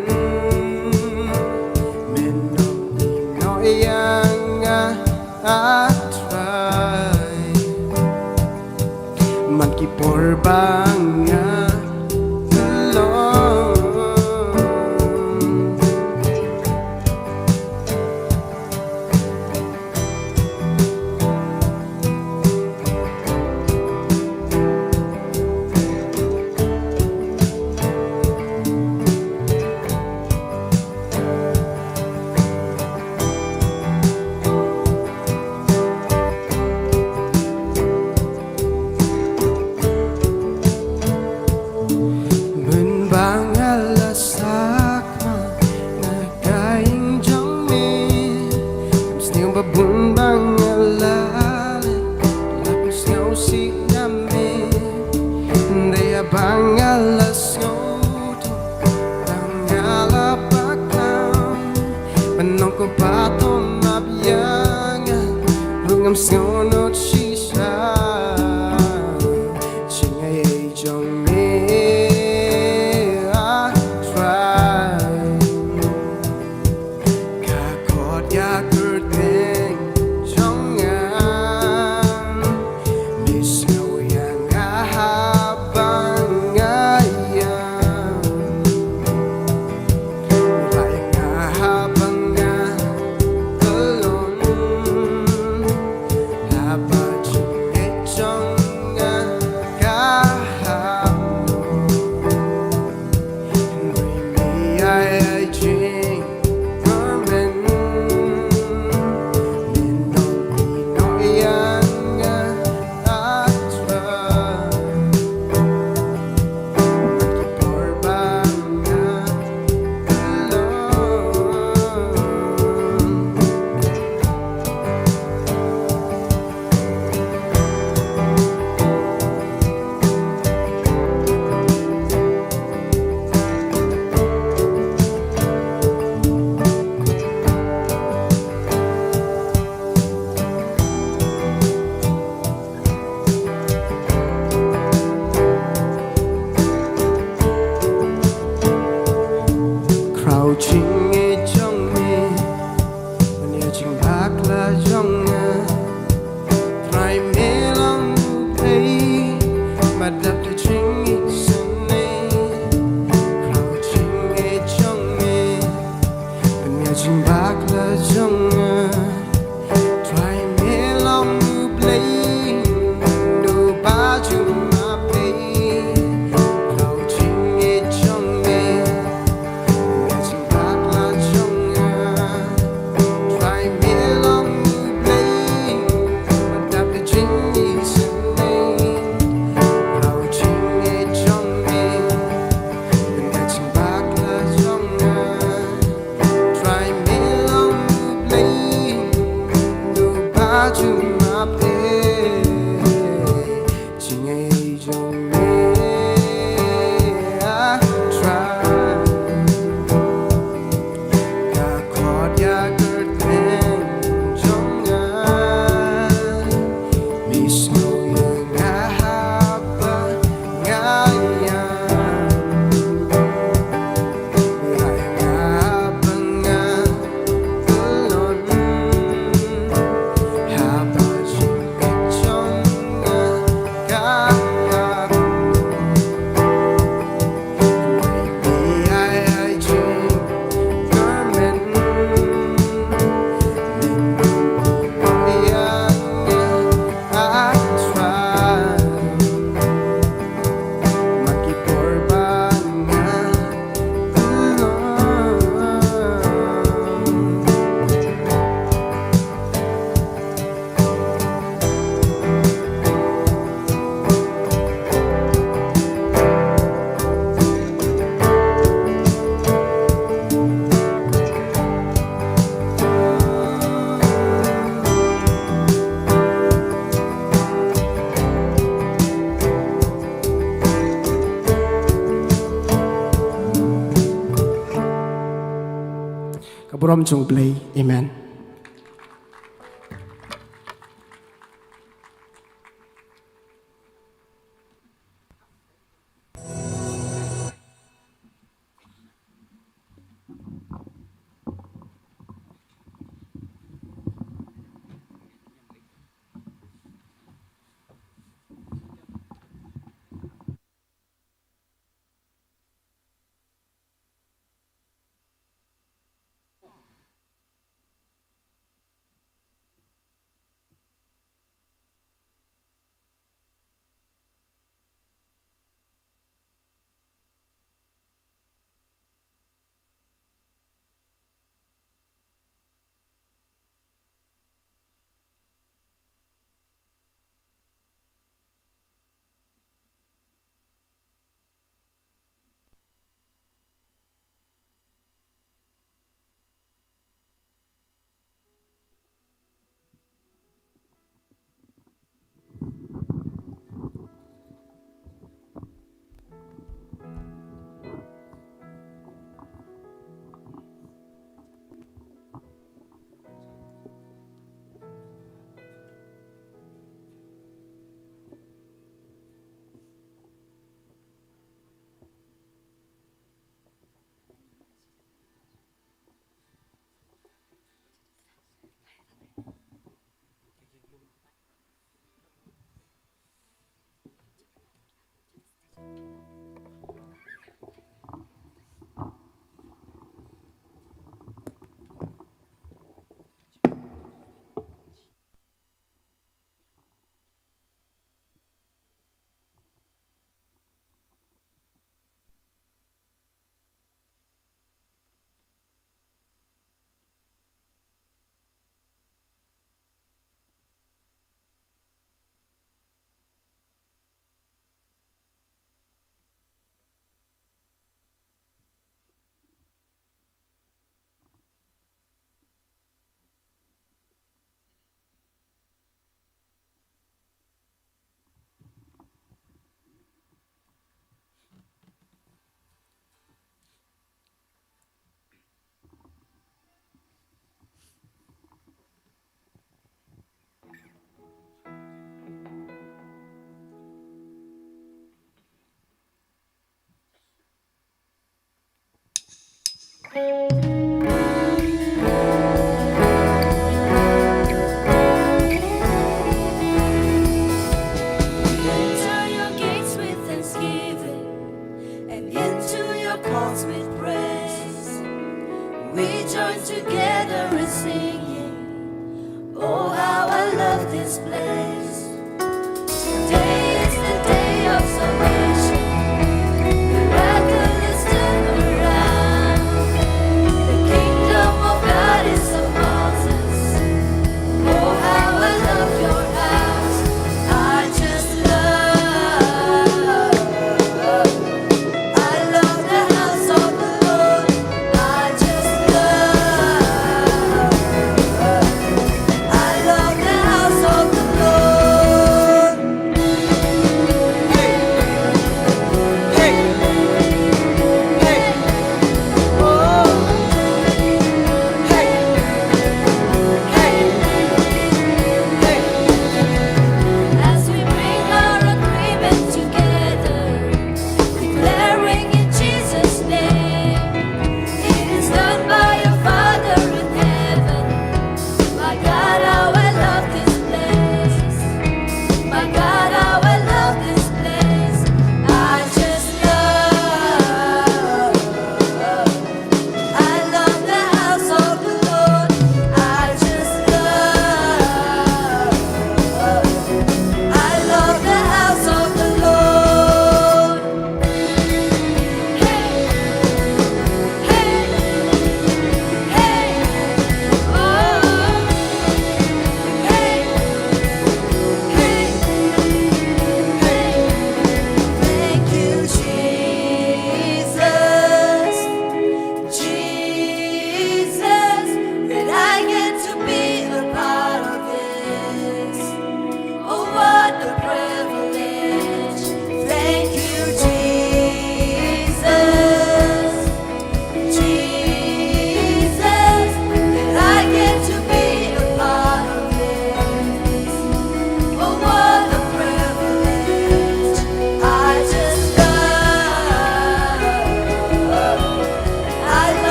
Me nong ïehnoh ïa nga A Trai. Man ki por ba nga long. Mynba nga la sakma na ka ïing jong me, ngam sngew ba bun ba nga la leh, la pynshong sih na me. Hynrei haba nga la sngewthuh ba nga la bakla, ban long kpa to map ïa nga ruh ngam sngew nud shisha. Jingaiei jong me A Trai. Nga khot ïa kyrteng jong nga. Me sngew ïa nga haba nga ïam. Me rai ïa nga haba nga lon. Haba burom jong U Blei. Amen. Enter your gates with thanksgiving and into your courts with praise. We join together in singing. Oh, how I love this place. Today is the day of salvation. Miracle is turned around.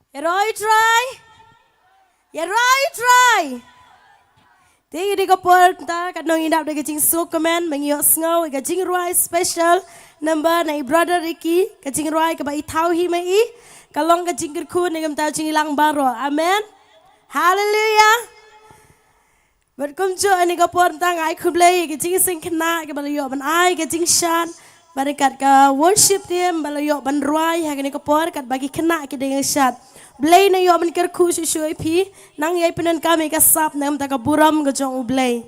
Ïaroh ïa u Trai. Ïaroh ïa u Trai. Te ïa kane ka por mynta, katno ngi dap da ka jingsngewkmen, ba ngi ïohsngew ïa ka jingrwai special number na i brother Ricky, ka jingrwai kaba i thaw hi ma i, ka long ka jingkyrkhu na ka bynta jong ngi lang baroh. Amen. Haleluia. Bad kumjuh ha kane ka por mynta nga ai khublei ïa ka jingsngewkmen kaba la ïoh ban ai ka jingshad, bad ryngkat ka worship team ba la ïoh ban rwai ha kane ka por katba ki khynnah ki dang ïashad. Blei un ïoh ban kyrkhu shuh shuh ïa phi, nang ïai pyndonkam ïa ka sap na ka bynta ka burom ka jong U Blei.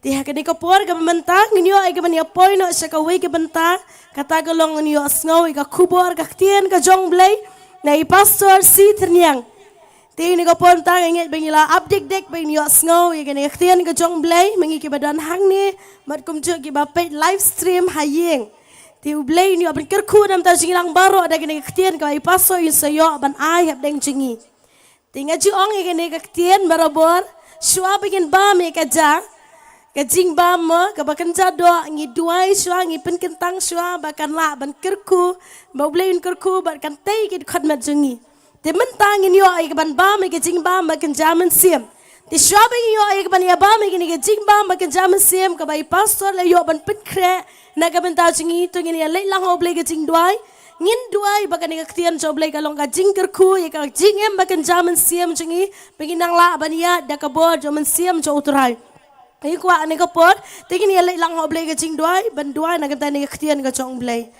Te ha kane ka por kaba mynta ngin ïoh ïa kaban ïa poi noh sha kawei ka bynta, kata ka long ngin ïohsngew ïa ka khubor ka ktien ka jong U Blei na i Pastor C. Tyrniang. Te ha kane ka por mynta nga ngeit ba ngi la ap dikdik ba ngin ïohsngew ïa kane ka ktien ka jong U Blei, ma ngi kiba don hangne, bad kumjuh kiba peit live stream ha ïing. Te U Blei un ïoh ban kyrkhu na ka bynta jong ngi lang baroh da kane ka ktien kaba i Pastor un sa ïoh ban ai hapdeng jong ngi. Te nga ju ong ïa kane ka ktien barabor, shuwa ba ngin bam ïa ka ja, ka jingbam mo, kaba kynja doh, ngi duwai shuwa, ngi pynkyntang shuwa ba kan lah ban kyrkhu, ba U Blei un kyrkhu bad kan tei ïa ki dkhot met jong ngi. Te mynta ngin ïoh ïa kaban bam ïa ka jingbam ba kynja mynsiem. Te shuwa ba ngin ïoh ïa kaban ïa bam ïa kane ka jingbam ba kynja mynsiem kaba i Pastor la ïoh ban pynkhreh na ka bynta jong ngi, to ngin ïa leit lang ha U Blei ka jingduwai. Ngin duwai ba kane ka ktien jong U Blei ka long ka jingkyrkhu ïa ka jingim ba kynja mynsiem jong ngi, ba ngin nang lah ban ïaid da ka bor jong mynsiem jong U Trai. Ngi kwah ha kane ka por, te ngin ïa leit lang ha U Blei ka jingduwai, ban duwai na ka bynta kane ka ktien ka jong U Blei.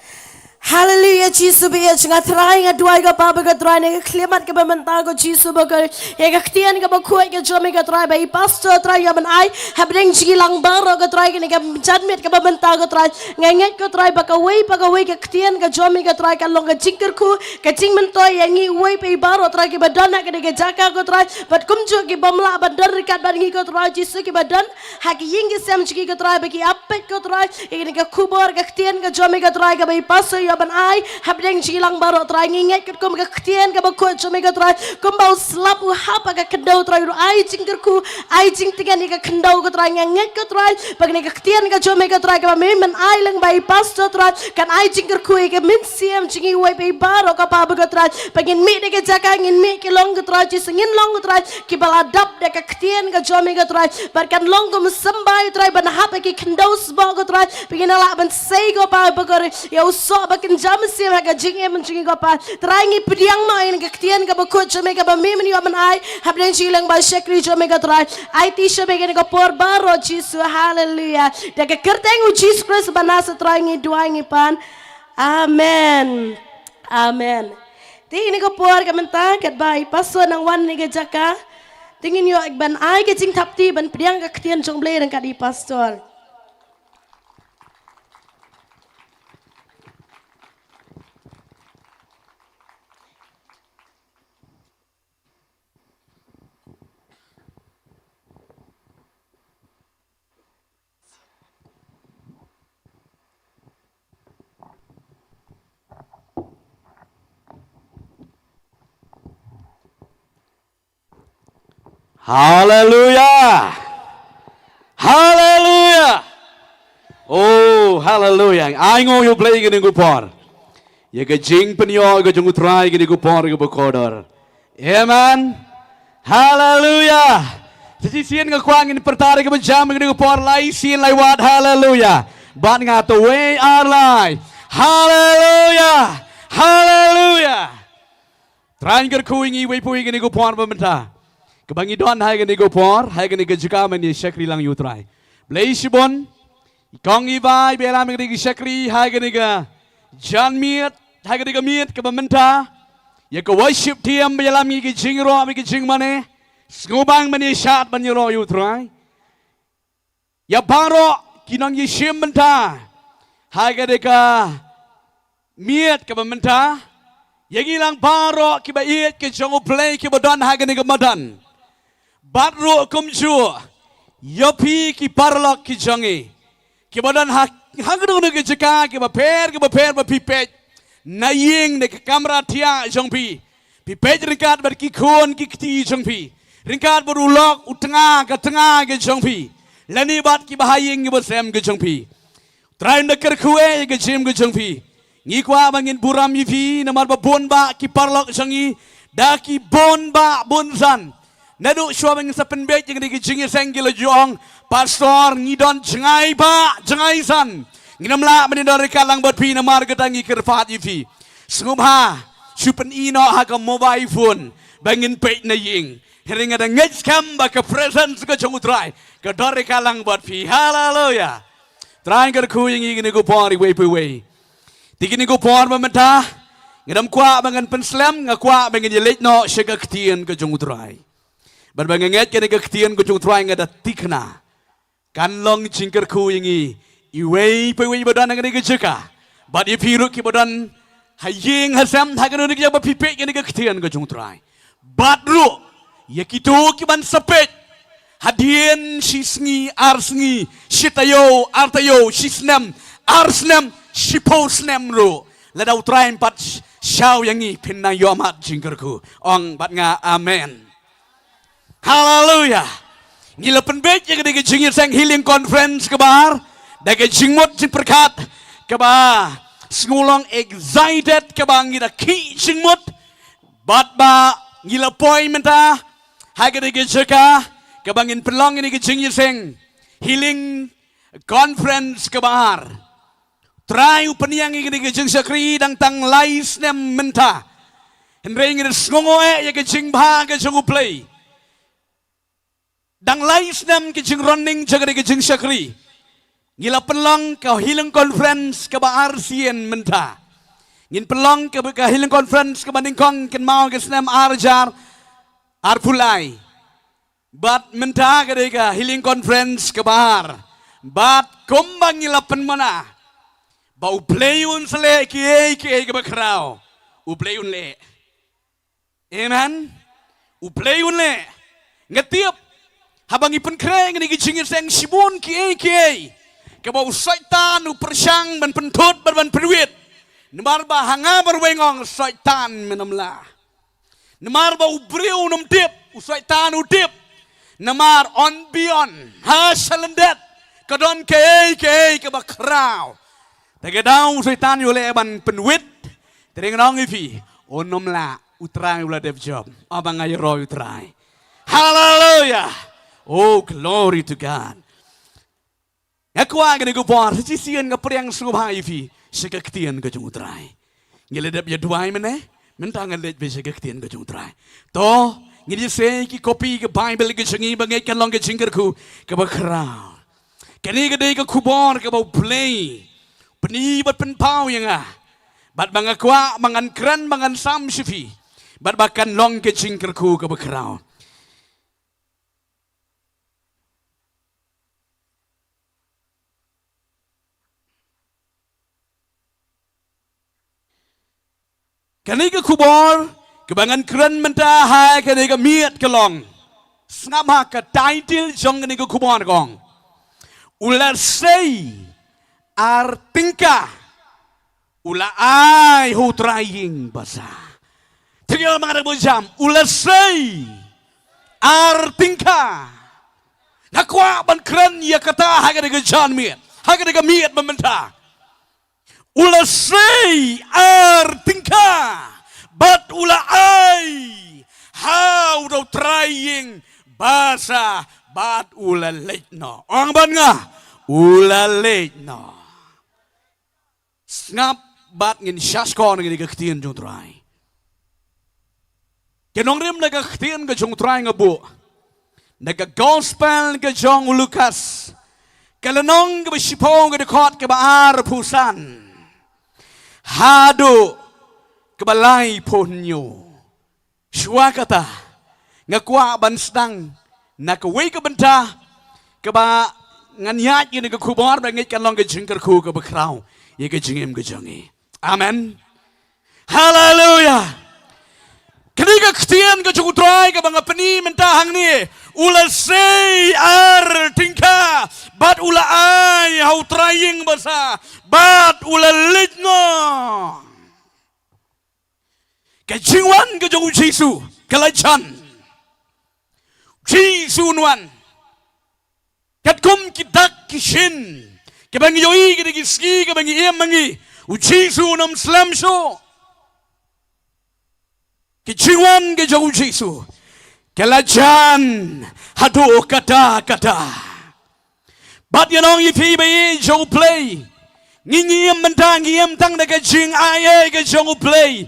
Haleluia, Jisu ba ïeit, nga Trai, nga duwai ko Kpa ba ko Trai, na ka khyllipmat kaba mynta ko Jisu ba ko, ïa ka ktien kaba khuid ka jong me ko Trai, ba i Pastor Trai ïa ban ai hapdeng jong ngi lang baroh ko Trai, kane ka janmiet kaba mynta ko Trai. Nga ngeit ko Trai ba kawei pa kawei ka ktien ka jong me ko Trai kan long ka jingkyrkhu, ka jingmyntoi ïa ngi uwei pa i baroh Trai kiba don ha kane ka jaka ko Trai, bad kumjuh ki bym lah ban don ryngkat bad ngi ko Trai Jisu, kiba don ha ki ïing ki sem jong ki ko Trai, ba ki ap peit ko Trai ïa kane ka khubor ka ktien ka jong me ko Trai, kaba i Pastor ïa ban ai hapdeng jong ngi lang baroh Trai. Ngi ngeit katkum ka ktien kaba khuid jong me ko Trai, kumba u slap u hap ha ka khyndew Trai, u ai jingkyrkhu, ai jingtngen ïa ka khyndew ko Trai. Nga ngeit ko Trai ba kane ka ktien ka jong me ko Trai, kaba me men ai lyngba i Pastor Trai, kan ai jingkyrkhu ïa ka mynsiem jong ngi uwei pa i baroh ko Kpa ba ko Trai, ba ngin mih da ka jaka, ngin mih ki long ko Trai Jisu, ngin long ko Trai kiba la dap da ka ktien ka jong me ko Trai, bad kan long kum u symbai Trai ban hap ha ki khyndew sboh ko Trai, ba ngin lah ban sei ko Kpa ba ko Trai ïa u soh ba kynja mynsiem ha ka jingim jong ngi ko Kpa. Trai ngi pdiang noh ïa kane ka ktien kaba khuid jong me kaba me men ïa ban ai hapdeng jong ngi lyngba i shakri jong me ko Trai. Aiti sha me ha kane ka por baroh Jisu, haleluia. Da ka kyrteng u Jisu Khrist ba Nasaret Trai ngi duwai ngi pan. Amen. Amen. Te ha kane ka por ka mynta katba i Pastor nang wan na ka jaka, te ngin ïoh ban ai ka jingthap kti ban pdiang ka ktien jong U Blei ryngkat i Pastor. Haleluia. Haleluia. Oh, haleluia. Ai nguh ïa U Blei ha kane ka por ïa ka jingpynïoh ka jong U Trai ha kane ka por kaba kordor. Amen. Haleluia. Sa shisien nga kwah ngin pyrta da kaba jam ha kane ka por, lai sien lai wat. Haleluia. Bad nga, to wei ar lai. Haleluia. Haleluia. Trai kyrkhu ïa ngi wei pa wei ha kane ka por ba mynta, kaba ngi don ha kane ka por, ha kane ka jaka mynta shakri lang ïa U Trai. Blei shibun. I kong i bai ba ïalam ïa kane ka shakri ha kane ka janmiet, ha kane ka miet kaba mynta. Ïa ka worship team ba ïalam ïa ka jingrwai, ïa ka jingmane. Sngewbang ban ïashad ban ïaroh ïa U Trai. Ïa baroh ki nongïashim bynta ha kane ka miet kaba mynta, ïa ngi lang baroh kiba ïeit ki jong U Blei kiba don ha kane ka madan. Bad ruh kumjuh ïa phi ki paralok ki jong ngi kiba don ha, ha kano kano ka jaka, kiba pher kiba pher ba phi peit na ïing, na ka kamra thiah jong phi. Phi peit ryngkat bad ki khun ki kti jong phi, ryngkat bad u lok u tnga ka tnga ka jong phi, lane bad kiba ha ïing kiba sem ka jong phi. Trai un da kyrkhu ïa ka jingim ka jong phi. Ngi kwah ba ngin burom ïa phi namar ba bun bah ki paralok jong ngi Da ki bun bah bun san. Naduh shuwa ba ngin sa pynbeit ïa kane ka jingïaseng ki la ju ong, Pastor, ngi don jngai bah jngai san. Ngim lah ban ïadon ryngkat lang bad phi namar kata ngi kyrpad ïa phi. Sngewbha shu pyni noh ha ka mobile phone ba ngin peit na ïing. Hynrei nga da ngeit skhem ba ka presence ka jong U Trai ka don ryngkat lang bad phi. Haleluya. Trai kyrkhu ïa ngi kine ki por iwei pa iwei. Te kine ki por ba mynta, nga dang kwah ba ngan pynslem, nga kwah ba ngan ïaleit noh sha ka ktien ka jong U Trai. Bad ba nga ngeit kane ka ktien ka jong U Trai nga da thikna kan long jingkyrkhu ïa ngi iwei pa iwei ba don ha kane ka jaka. Bad ïa phi ruh kiba don ha ïing ha sem ha kano kano ka jaka ba phi peit kane ka ktien ka jong U Trai. Bad ruh ïa kito kiban sa peit hadien shi sngi, ar sngi, shi taïew, ar taïew, shi snem, ar snem, shiphew snem ruh, lada U Trai um pat shaw ïa ngi, phin nang ïohmad jingkyrkhu. Ong bad nga amen. Haleluya. Ngi la pynbeit ïa kane ka jingïaseng healing conference kaba ar da ka jingmut jingpyrkhat kaba sngewlong excited, kaba ngi da khih jingmut. Bad ba ngi la poi mynta ha kane ka jaka kaba ngin pynlong ïa kane ka jingïaseng healing conference kaba ar. Trai u pynïeng ïa kane ka jingshakri dang tang lai snem mynta. Hynrei ngi da sngewnguh eh ïa ka jingbha ka jong U Blei. Dang lai snem ka jingrunning jong kane ka jingshakri. Ngi la pynlong ka healing conference kaba arsien mynta. Ngin pynlong ka, ka healing conference kaba nyngkong kynmaw ka snem ar hajar arphew lai. Bad mynta ka dei ka healing conference kaba ar. Bad kumba ngi la pynmana ba U Blei un sa leh kiei kiei kaba khraw, U Blei un leh. Amen. U Blei un leh. Nga tip haba ngi pynkhreh ïa kane ka jingïaseng shibun kiei kiei kaba u Soitan u pyrshang ban pynthut bad ban pynwit. Namar ba ha nga marwei nga ong Soitan men ym lah. Namar ba u briew un ym tip, u Soitan u tip. Namar on beyond, ha shalyndet ka don kaei kaei kaba khraw. Te ka daw u Soitan u leh ban pynwit. Te nga ong ïa phi, un ym lah, U Trai u la dep jop. Aba nga ïaroh ïa U Trai. Haleluya. Oh, glory to God. Nga kwah kane ka por sa shisien nga pdiang sngewbha ïa phi sha ka ktien ka jong U Trai. Ngi la dep ïa duwai mynne, mynta ngan leit beit sha ka ktien ka jong U Trai. To ngin ïa sei ki kopi ka Baibl ka jong ngi ba ngeit kan long ka jingkyrkhu kaba khraw. Kane ka dei ka khubor kaba U Blei u pyni bad pynpaw ïa nga. Bad ba nga kwah ba ngan kren ba ngan sam sha phi. Bad ba kan long ka jingkyrkhu kaba khraw. Kane ka khubor kaba ngan kren mynta ha kane ka miet ka long. Sngap ha ka title jong kane ka khubor ka ong, U la sei ar tyngka, u la ai ha u trai ïing basa. Te ïa ma nga da bujam, u la sei ar tyngka. Nga kwah ban kren ïa kata ha kane ka janmiet, ha kane ka miet ba mynta. U la sei ar tyngka bad u la ai ha u da u trai ïing basa bad u la leit noh. Ong bad nga, u la leit noh. Sngap bad ngin shah shkor na kane ka ktien jong u Trai. Ka nongrim na ka ktien ka jong u Trai nga buh na ka gospel ka jong u Lukas, ka lynnong kaba shiphew, ka dkhot kaba arphew san haduh kaba laiphew hynñiew. Shuwa kata nga kwah ban sdang na kawei ka bynta kaba ngan ïaid ïa kane ka khubor ba ngeit kan long ka jingkyrkhu kaba khraw ïa ka jingim ka jong ngi. Amen. Haleluya. Kane ka ktien ka jong u Trai kaba nga pyni mynta hangne, u la sei ar tyngka bad u la ai ha u trai ïing basa bad u la leit noh. Ka jingwan ka jong u Jisu ka la jan. U Jisu un wan katkum ki dak ki shin kiba ngi ïohi, ki dak ki sngi kiba ngi im ma ngi. U Jisu un ym slem shuh. Ki jingwan ki jong u Jisu ki la jan haduh katta katta. Bad ngan ong ïa phi ba ïeit jong u Blei, ngi ngi im mynta ngi im tang da ka jingaiei ka jong u Blei.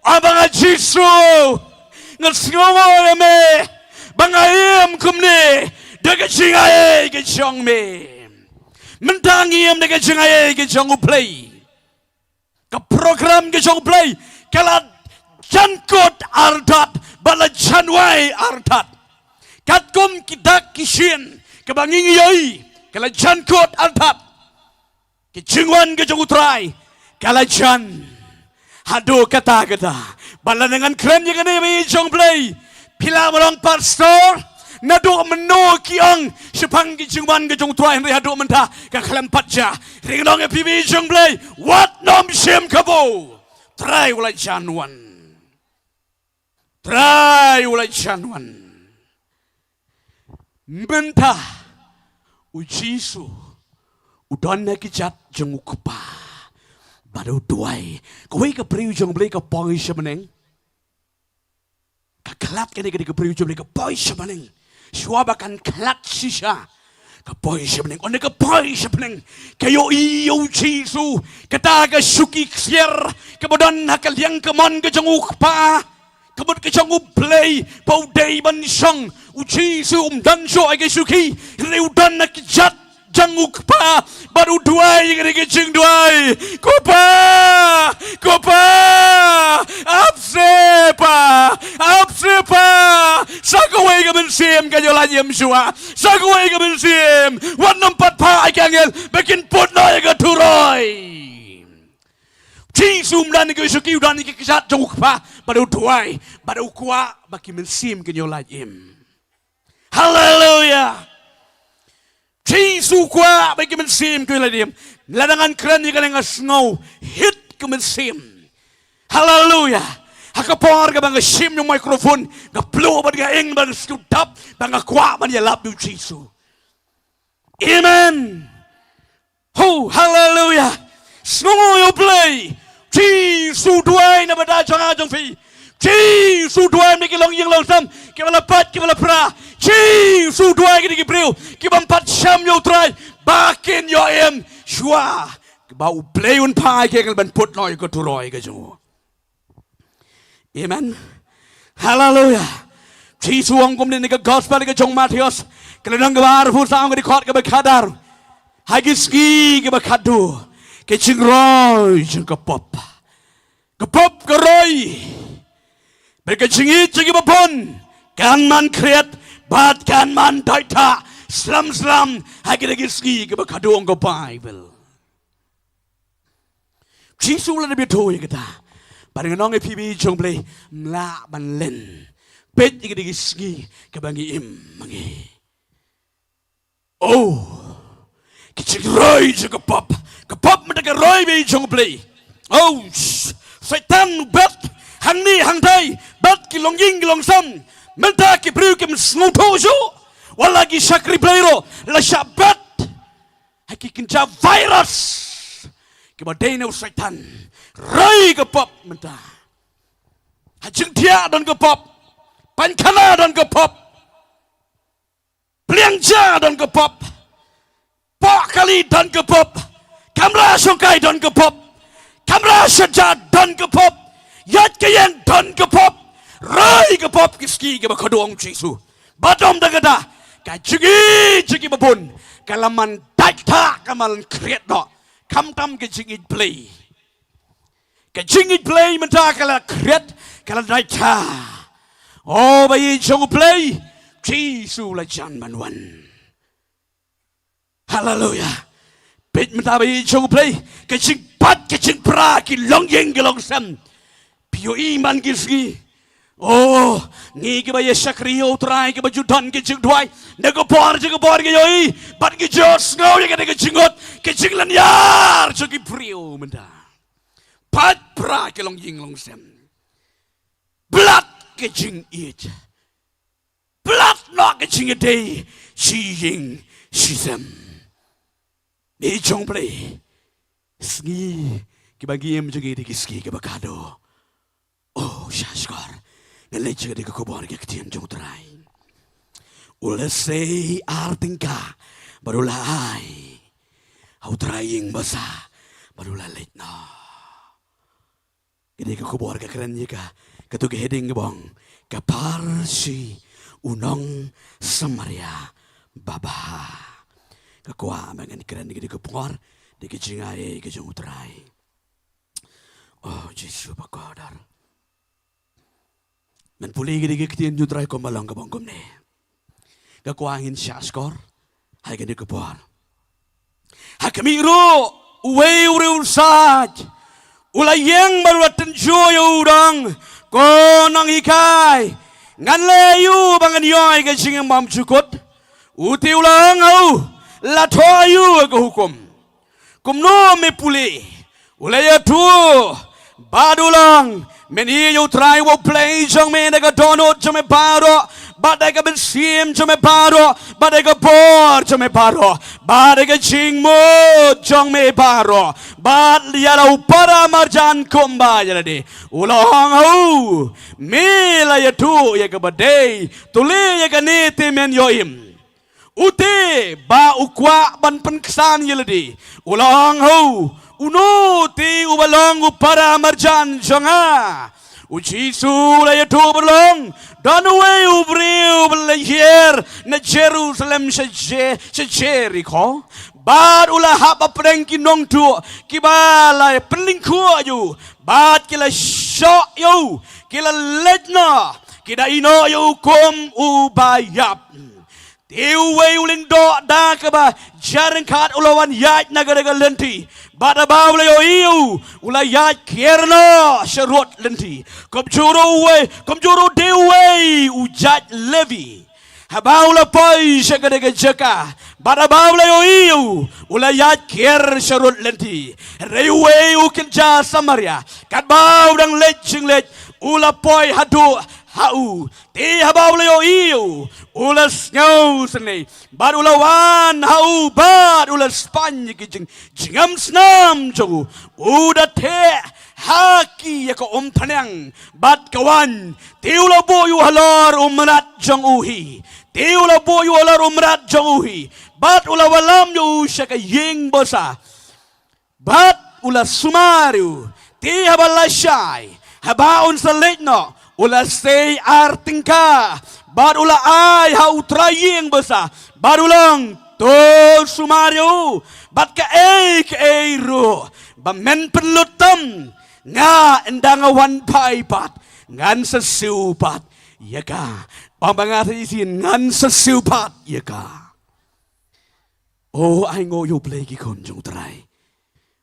Aba nga Jisu, nga sngewnguh ïa me ba nga im kumne da ka jingaiei ka jong me. Mynta ngi im da ka jingaiei ka jong u Blei. Ka program ka jong u Blei ka la jan kut artat bad la jan wai artat. Katkum ki dak ki shin kaba ngi ngi ïohi ka la jan kut artat. Ki jingwan ka jong u Trai ka la jan haduh katta katta. Bad lada ngan kren ïa kane ba ïeit jong u Blei, phi lah ban ong pastor, naduh mynno ki ong shaphang ki jingwan ka jong u Trai hynrei haduh mynta ka khlem pat jia. Hynrei ngan ong ïa phi ba ïeit jong u Blei, wat nym shim kabu. Trai u la jan wan. Trai u la jan wan. Mynta u Jisu u don ha ki jait jong u Kpa bad u duwai. Kawei ka briew jong u Blei ka poi sha bneng. Ka khlad kane ka dei ka briew jong u Blei ka poi sha bneng. Shuwa ba kan khlad shisha ka poi sha bneng. Ynda ka poi sha bneng ka ïohi ïa u Jisu, kata ka shuki ksiar kaba don ha ka liang kamon ka jong u Kpa. Ka mut ka jong u Blei ba u dei ban shong. U Jisu um don shuh ha ka shuki, hynrei u don ha ki jait jong u Kpa bad u duwai ïa kane ka jingduwai, Ko Pa, Ko Pa, ap seh Pa, ap seh Pa. Sa kawei ka mynsiem kan ïoh lait im shuwa. Sa kawei ka mynsiem. Wat nym pat phah ïa ki angel ba kin put noh ïa ka turoi. Jisu um don ha ka shuki, u don ha ki jait jong u Kpa bad u duwai bad u kwah ba ki mynsiem kin ïoh lait im. Haleluia. Jisu u kwah ba ki mynsiem kin ïoh lait im. Lada ngan kren ïa kane nga sngew hit ka mynsiem. Haleluia. Ha ka por kaba nga shim ïa u microphone nga pluh bad nga ing bad nga sngewdap ba nga kwah ban ïalap ïa u Jisu. Amen. Ho, haleluia. Sngewnguh ïa u Blei. Jisu u duwai na bynta jong nga jong phi. Jisu u duwai na ki longïing longsem kiba la pait kiba la pra. Jisu u duwai kine ki briew ki bym pat shem ïa u Trai ba kin ïoh im shuwa ba u Blei un phah ïa ki angel ban put noh ïa ka turoi ka jong u. Amen. Haleluia. Jisu u ong kumne na ka gospel ka jong u Mathaios, ka lynnong kaba arphew saw, ka dkhot kaba khatar. Ha ki sngi kiba khadduh ka jingroi jong ka pop, ka pop ka roi. Bad ka jingïeit jong kiba bun kan man khriat bad kan man doitha slem slem ha kita ki sngi kiba khadduh, ong ka Baibl. Jisu u la dep ïathuh ïa kata. Bad ngan ong ïa phi ba ïeit jong u Blei, ym lah ban len. Peit ïa kine ki sngi kiba ngi im ma ngi. Oh, ki jingroi jong ka pop. Ka pop mynta ka roi ba ïeit jong u Blei. Oh, sh-, Soitan u bet hangne hangtai, bet ki longïing ki longsem. Mynta ki briew kim sngewthuh shuh. Wat la ki shakri Blei ruh la shah bet ha ki kynja virus kiba dei na u Soitan. Roi ka pop mynta. Ha jingthiah don ka pop. Paikhana don ka pop. Pliang ja don ka pop. Poh kali don ka pop. Kamra shongkai don ka pop. Kamra shet ja don ka pop. Ïaid ka ïeng don ka pop. Roi ka pop ki sngi kiba khadduh, ong Jisu. Bad ym tang kata, ka jingïeit jong kiba bun ka la man doitha, ka man khriat noh. Khamtam ka jingïeit Blei. Ka jingïeit Blei mynta ka la khriat, ka la doitha. Oh, ba ïeit jong u Blei, Jisu u la jan ban wan. Haleluia. Peit mynta ba ïeit jong u Blei, ka jingpait ka jingpra ki longïing ki longsem. Phi ïohi man ki sngi. Oh, ngi kiba ïa shakri ïa u Trai, kiba ju don ki jingduwai na ka por sha ka por, ngi ïohi bad ngi ju sngew ïa kane ka jingngeit, ka jinglynñiar jong ki briew mynta. Pait pra ki longïing longsem. Blad ka jingïeit. Blad noh ka jingïadei shi ïing shi sem. Ïeit jong u Blei, sngi kiba ngi im jong ngi dei ki sngi kiba khadduh. Oh, shahshkor. Ngan leit sha kane ka khubor ka ktien jong u Trai. U la sei ar tyngka bad u la ai ha u trai ïing basa bad u la leit noh. Kane ka khubor ka kren ïa ka, kato ka heading ka bong, ka pharshi u nong Samaria babha. Ka kwah ba ngan kren kane ka pungor da ka jingai ka jong u Trai. Oh Jisu ba kordor. Men pule kane ka ktien jong u Trai kumba long ka bong kumne. Ka kwah ngin shah shkor ha kane ka por. Ha khmih ruh uwei u riewsait u la ïeng bad u la tynjuh ïa u, u ong, ko nonghikai, ngan leh aïu ba ngan ïoh ïa ka jingim bymjukut? U te u la ong ha u, la thoh aïu ka hukum? Kumno me pule? U la ïathuh bad u la ong, men ïeit ïa u Trai uba u Blei jong me da ka dohnud jong me baroh, bad da ka mynsiem jong me baroh, bad da ka bor jong me baroh, bad da ka jingmut jong me baroh, bad ïa la u para marjan kumba ïa lade. U la ong ha u, me la ïathuh ïa kaba dei, to leh ïa kane te men ïoh im. U te ba u kwah ban pynksan ïa lade u la ong ha u, uno te uba long u para marjan jong nga? U Jisu u la ïathuh bad u la ong, don uwei u briew ba la hiar na Jerusalem sha Je-, sha Jerikho, bad u la hap hapdeng ki nongtuh kiba la pynlyngkhuh ïa u, bad ki la shoh ïa u, ki la leit noh, ki da ïehnoh ïa u kum uba ïap. Te uwei u lyngdoh da kaba jia ryngkat u la wan ïaid na kata ka lynti, bad haba u la ïohi ïa u, u la ïaid kiar noh sharud lynti. Kumjuh ruh uwei, kumjuh ruh de uwei u jait Levi, haba u la poi sha kata ka jaka, bad haba u la ïohi ïa u, u la ïaid kiar sharud lynti. Hynrei uwei u kynja Samaria, katba u dang leit jingleit, u la poi haduh ha u. Te haba u la ïohi ïa u, u la sngewsynei, bad u la wan ha u, bad u la spaiñ ïa ki jing, jingïam snam jong u. U da theh ha ki ïa ka umphniang bad ka waiñ. Te u la buh ïa u halor u mrad jong u hi. Te u la buh ïa u halor u mrad jong u hi, bad u la wallam ïa u sha ka ïing basa. Bad u la sumar ïa u. Te haba lashai, haba un sa leit noh, u la sei ar tyngka, bad u la ai ha u trai ïing basa, bad u la ong, to sumar ïa u bad kaei kaei ruh ba men pynlut tam, nga ynda nga wan phai pat, ngan sa siew pat ïa ka. Ong ba nga sa shisien, ngan sa siew pat ïa ka. O, ai nguh ïa U Blei, ki khun jong U Trai.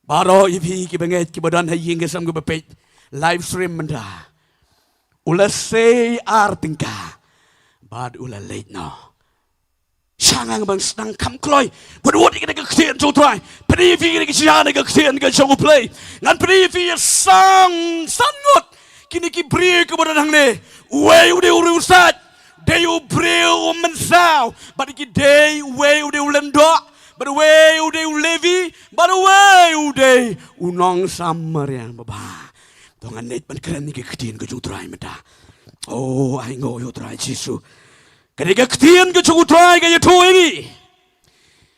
Baroh ïa phi kiba ngeit, kiba don ha ïing, ki sngewbha ban peit live stream mynta. U la sei ar tyngka bad u la leit noh. Sha ngan ban sdang kham kloi bad wad ïa kane ka ktien jong U Trai. Pyni ïa phi kane ka jingïaid, kane ka ktien ka jong U Blei. Ngan pyni ïa phi ïa san, san ngut kine ki briew kiba don hangne. Uwei u dei u riewsait, dei u briew u mynsaw, bad ki dei, uwei u dei u lyngdoh, bad uwei u dei u Levi, bad uwei u dei u nong Samaria babha. To ngan leit ban kren ïa ka ktien ka jong U Trai mynta. O, ai nguh ïa U Trai Jisu. Kane ka ktien ka jong U Trai ka ïathuh ïa ngi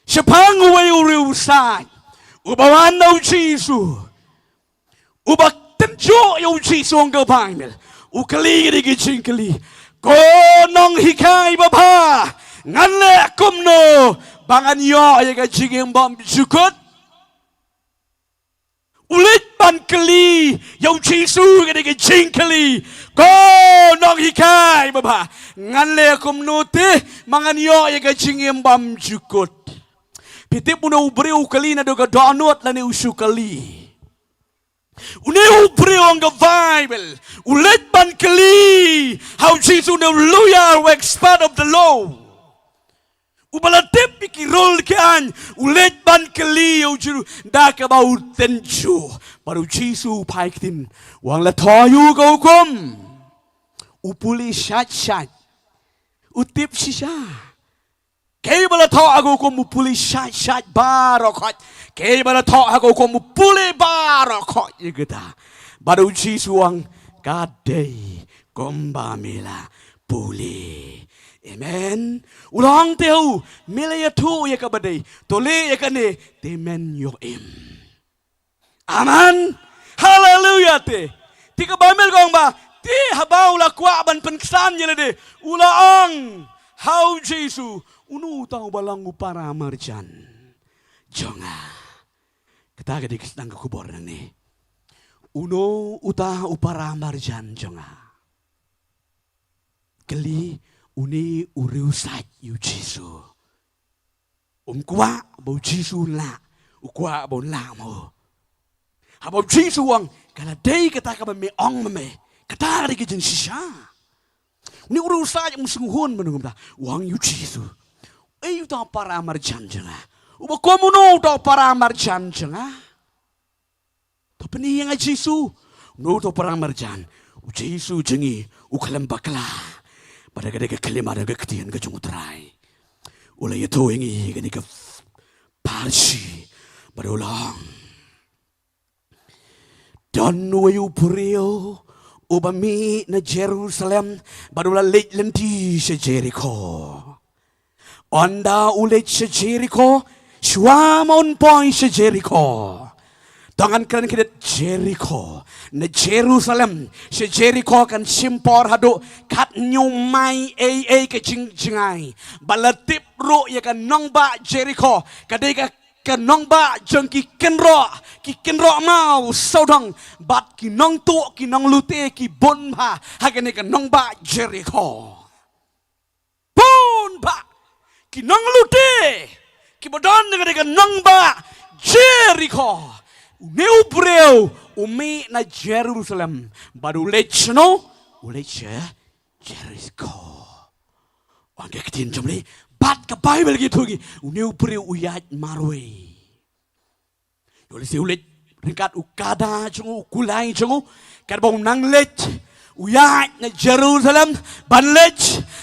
shaphang uwei u riewsait uba wan na U Jisu. Uba tynjuh ïa U Jisu, ong ka Baibl. U kylli kine ki jingkylli, ko nonghikai babha, ngan leh kumno ba ngan ïoh ïa ka jingim bymjukut? U leit ban kylli ïa U Jisu kine ki jingkylli, ko nonghikai babha, ngan leh kumno te ba ngan ïoh ïa ka jingim bymjukut? Phi tip une u briew u kylli naduh ka dohnud lane u shu kylli? Une u briew, ong ka Baibl, u leit ban kylli ha U Jisu, une u lawyer, u expert of the law, uba la tip ïa ki rule ki aiñ, u leit ban kylli ïa U Jisu da kaba u tynjuh. Bad U Jisu u phai ktien, u ong, la thoh aïu ka hukum? U pule shait shait, u tip shisha. Kaei ba la thoh ha ka hukum? U pule shait shait baroh khoit. Kaei ba la thoh ha ka hukum? U pule baroh khoit ïa kata. Bad U Jisu u ong, Ka dei kumba me la pule. Amen. U la ong te u, me la ïathuh ïa kaba dei, to leh ïa kane te men ïoh im. Amen. Haleluya te. Te ka Baibl ka ong ba te haba u la kwah ban pynksan ïa lade, u la ong ha u Jisu, uno uta uba long u para marjan jong nga. Kata ka dei ka sdang ka khubor nangne. Uno uta u para marjan jong nga. Kylli une u riewsait ïa u Jisu. Um kwah ba u Jisu un lah, u kwah ba un lah mo. Haba u Jisu u ong, ka la dei kata kaba me ong ma me, kata ka dei ka jingshisha. Une u riewsait um sngewhun mynno kumta, u ong ïa u Jisu, ei uta u para marjan jong nga. Uba kum uno uta u para marjan jong nga. To pyni ïa nga Jisu. Uno uta u para marjan. U Jisu jong ngi u khlem bakla. Bad ha kane ka khyllipmat ka ktien ka jong u Trai, u la ïathuh ïa ngi kane ka pharshi. Bad u la ong, don uwei u briew uba mih na Jerusalem bad u la leit lynti sha Jerikho. Ynda u leit sha Jerikho, shuwa ma un poi sha Jerikho. To ngan kren khyndiat, Jerikho na Jerusalem sha Jerikho kan shim por haduh khathynñiew mail ei ei ka jingjngai. Ba la tip ruh ïa ka nongbah Jerikho ka dei ka, ka nongbah jong ki kynroh, ki kynroh maw sawdong bad ki nongtuh ki nonglute ki bun bha ha kane ka nongbah Jerikho. Bun bha ki nonglute kiba don ha kane ka nongbah Jerikho. Une u briew u mih na Jerusalem bad u leit shano? U leit sha Jerikho. Wan ka ktien jong me, bad ka Baibl ka ïathuh ïa ngi une u briew u ïaid marwei. Ïoh lehse u leit ryngkat u kada jong u, u kulai jong u. Katba u nang leit, u ïaid na Jerusalem ban leit,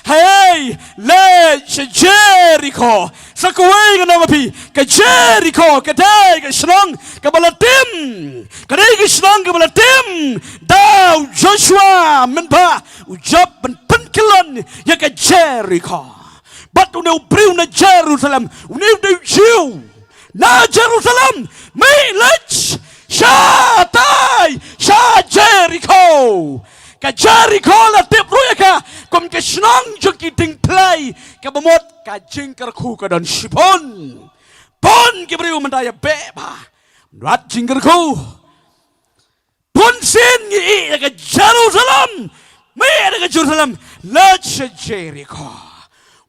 hei, leit sha Jerikho. Sa kawei ngan ong ïa phi, ka Jerikho ka dei ka shnong kaba la tim. Ka dei ka shnong kaba la tim da u Joshua mynba u jop ban pynkyllon ïa ka Jerikho. Bad une u briew na Jerusalem, une u dei u Jiw na Jerusalem, mih leit shatai sha Jerikho. Ka Jerikho la tip ruh ïa ka kum ka shnong jong ki diengphla, kaba mut ka jingkyrkhu ka don shibun. Bun ki briew mynta ïa beh bha, mut jingkyrkhu. Bun sien ngi ïohi ïa ka Jerusalem, mih ïa ka Jerusalem leit sha Jerikho.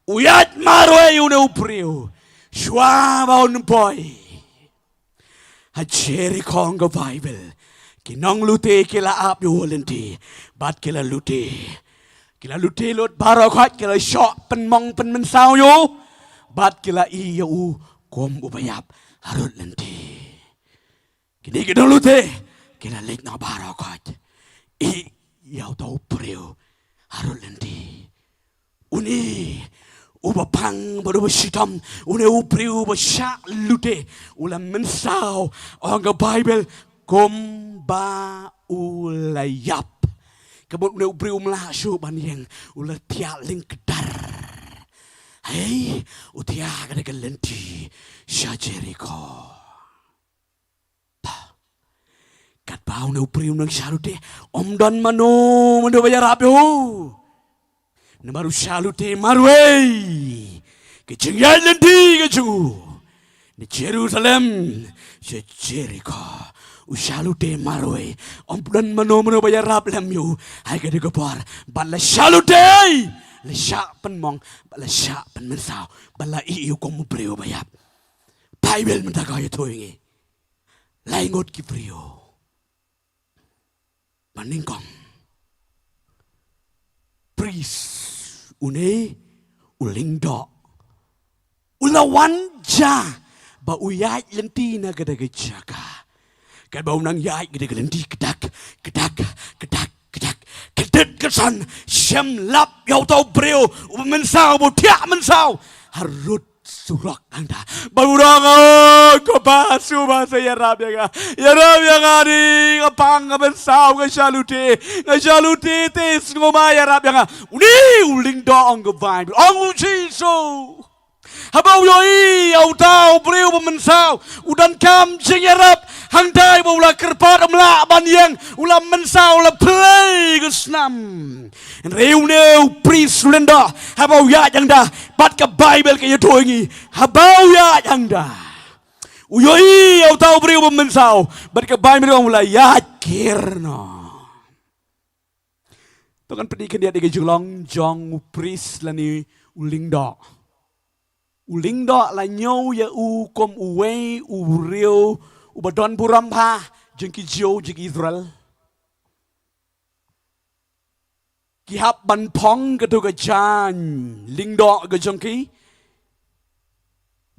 U ïaid marwei une u briew shuwa ba un poi ha Jerikho. Ong ka Baibl, ki nonglute ki la ap ïa u lynti bad ki la lute. Ki la lute lut baroh khoit, ki la shoh pynmong pynmynsaw ïa u bad ki la ïeh ïa u kum uba ïap harud lynti. Kine ki nonglute ki la leit noh baroh khoit, ïeh ïa uta u briew harud lynti. Une uba pang bad uba shitom, une u briew uba shah lute, u la mynsaw, ong ka Baibl, kumba u la ïap. Ka mut une u briew um lah shuh ban ïeng, u la thiah lyngkdar. Hei, u thiah ha kane ka lynti sha Jerikho. Katba une u briew u nang shah lute, ym don mano mano ba ïarap ïa u. Namar u shah lute marwei. Ka jingïaid lynti ka jong u na Jerusalem sha Jerikho, u shah lute marwei. Ym don mano mano ba ïarap lem ïa u ha kane ka por. Bad la shah lute, la shah pynmong, bad la shah pynmynsaw, bad la ïeh ïa u kum u briew ba ïap. Baibl mynta ka ïathuh ïa ngi, lai ngut ki briew ba nyngkong. Priest, une u lyngdoh, u la wan ja ba u ïaid lynti na kata ka jaka. Katba u nang ïaid kata ka lynti, kdak kdak kdak kdak, ka dei ka san, shem lap ïa uta u briew uba mynsaw, uba thiah mynsaw harud Turok hangta. Ba u ong, "O ko Kpa, sngewbha sa ïarap ïa nga. Ïarap ïa nga, dei nga pang, nga mynsaw, nga shah lute. Nga shah lute te, sngewbha ïarap ïa nga." Une u lyngdoh, ong ka Baibl, ong u Jisu, haba u ïohi ïa uta u briew ba mynsaw u donkam jingïarap, hangta ba u la kyrpad, um lah ban ïeng, u la mynsaw, u la plie ka snam. Hynrei une u priest u lyngdoh, haba u ïaid hangta, bad ka Baibl ka ïathuh ïa ngi, haba u ïaid hangta, u ïohi ïa uta u briew ba mynsaw, bad ka Baibl ka ong u la ïaid kiar noh. To ngan pyni khyndiat ïa ka jinglong jong u priest lane u lyngdoh. U lyngdoh la ñiew ïa u kum uwei u briew uba don burom bha jong ki Jiw, jong ki Israel. Ki hap ban phong kato ka jaiñ lyngdoh ka jong ki.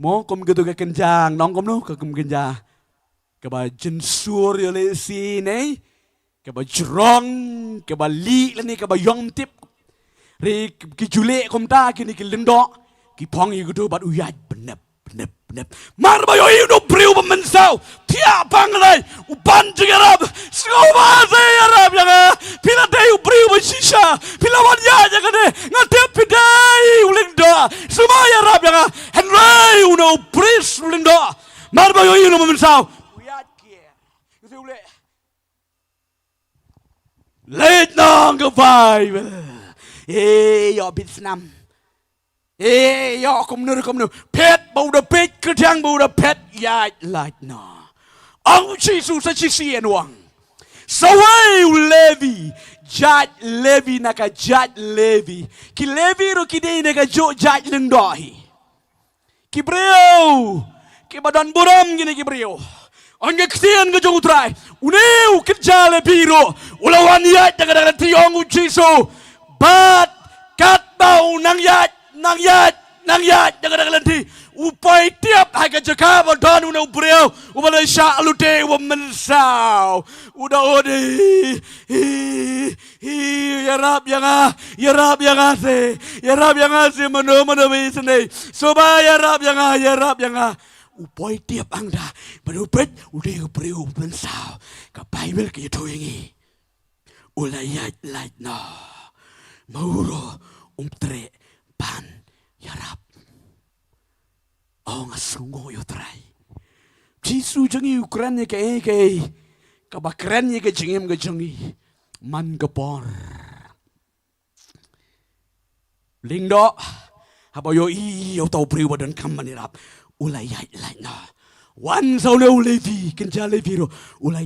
Mo, kum kato ka kynja, nong kumno ka kum kynja, kaba jynsur ïa lehse ne kaba jrong, kaba lieh lane kaba ïong tip. Hynrei ki ju leh kumta kine ki lyngdoh, ki phong ïa kato bad u ïaid bnep bnep bnep. Mar ba ïohi une u briew ba mynsaw, thiah pang lei, u pan jingïarap, "Sngewbha sa ïarap ïa nga. Phi la dei u briew ba shisha. Phi la wan ïaid ïa kane. Nga tip phi dei u lyngdoh. Sngewbha ïarap ïa nga." Hynrei une u priest u lyngdoh, mar ba ïohi une ba mynsaw, u ïaid kiar. Leit noh, ong ka Baibl. Eh, ïoh bit snam. Eh, ïoh kumno kumno. Phet ba u da peit, kyrteng ba u da phet, ïaid lait noh. Ong u Jisu sa shisien u ong, sa uwei u Levi, jait Levi na ka jait Levi. Ki Levi ruh ki dei na kajuh jait lyngdoh hi. Ki briew kiba don burom kine ki briew. Ong ka ktien ka jong u Trai, une u kynja Levi ruh u la wan ïaid da ka dak lynti, ong u Jisu. Bad katba u nang ïaid, nang ïaid, nang ïaid da ka dak lynti, u poi tip ha ka jaka ba don une u briew uba la shah lute, uba mynsaw. U da ong, "Hi, hi, hi, ïarap ïa nga, ïarap ïa nga se, ïarap ïa nga se, mano mano ba isynei. Sngewbha ïarap ïa nga, ïarap ïa nga." U poi tip hangta, bad u peit, u dei u briew mynsaw. Ka Baibl ka ïathuh ïa ngi, u la ïaid lait noh. Ma u ruh um treh ban ïarap. O, nga sngewnguh ïa u Trai. Jisu jong ngi u kren ïa kaei kaei kaba kren ïa ka jingim ka jong ngi man ka por. Lyngdoh, haba ïohi ïa uta u briew ba donkam ban ïarap, u la ïaid lait noh. Wan sa une u Levi, kynja Levi ruh, u la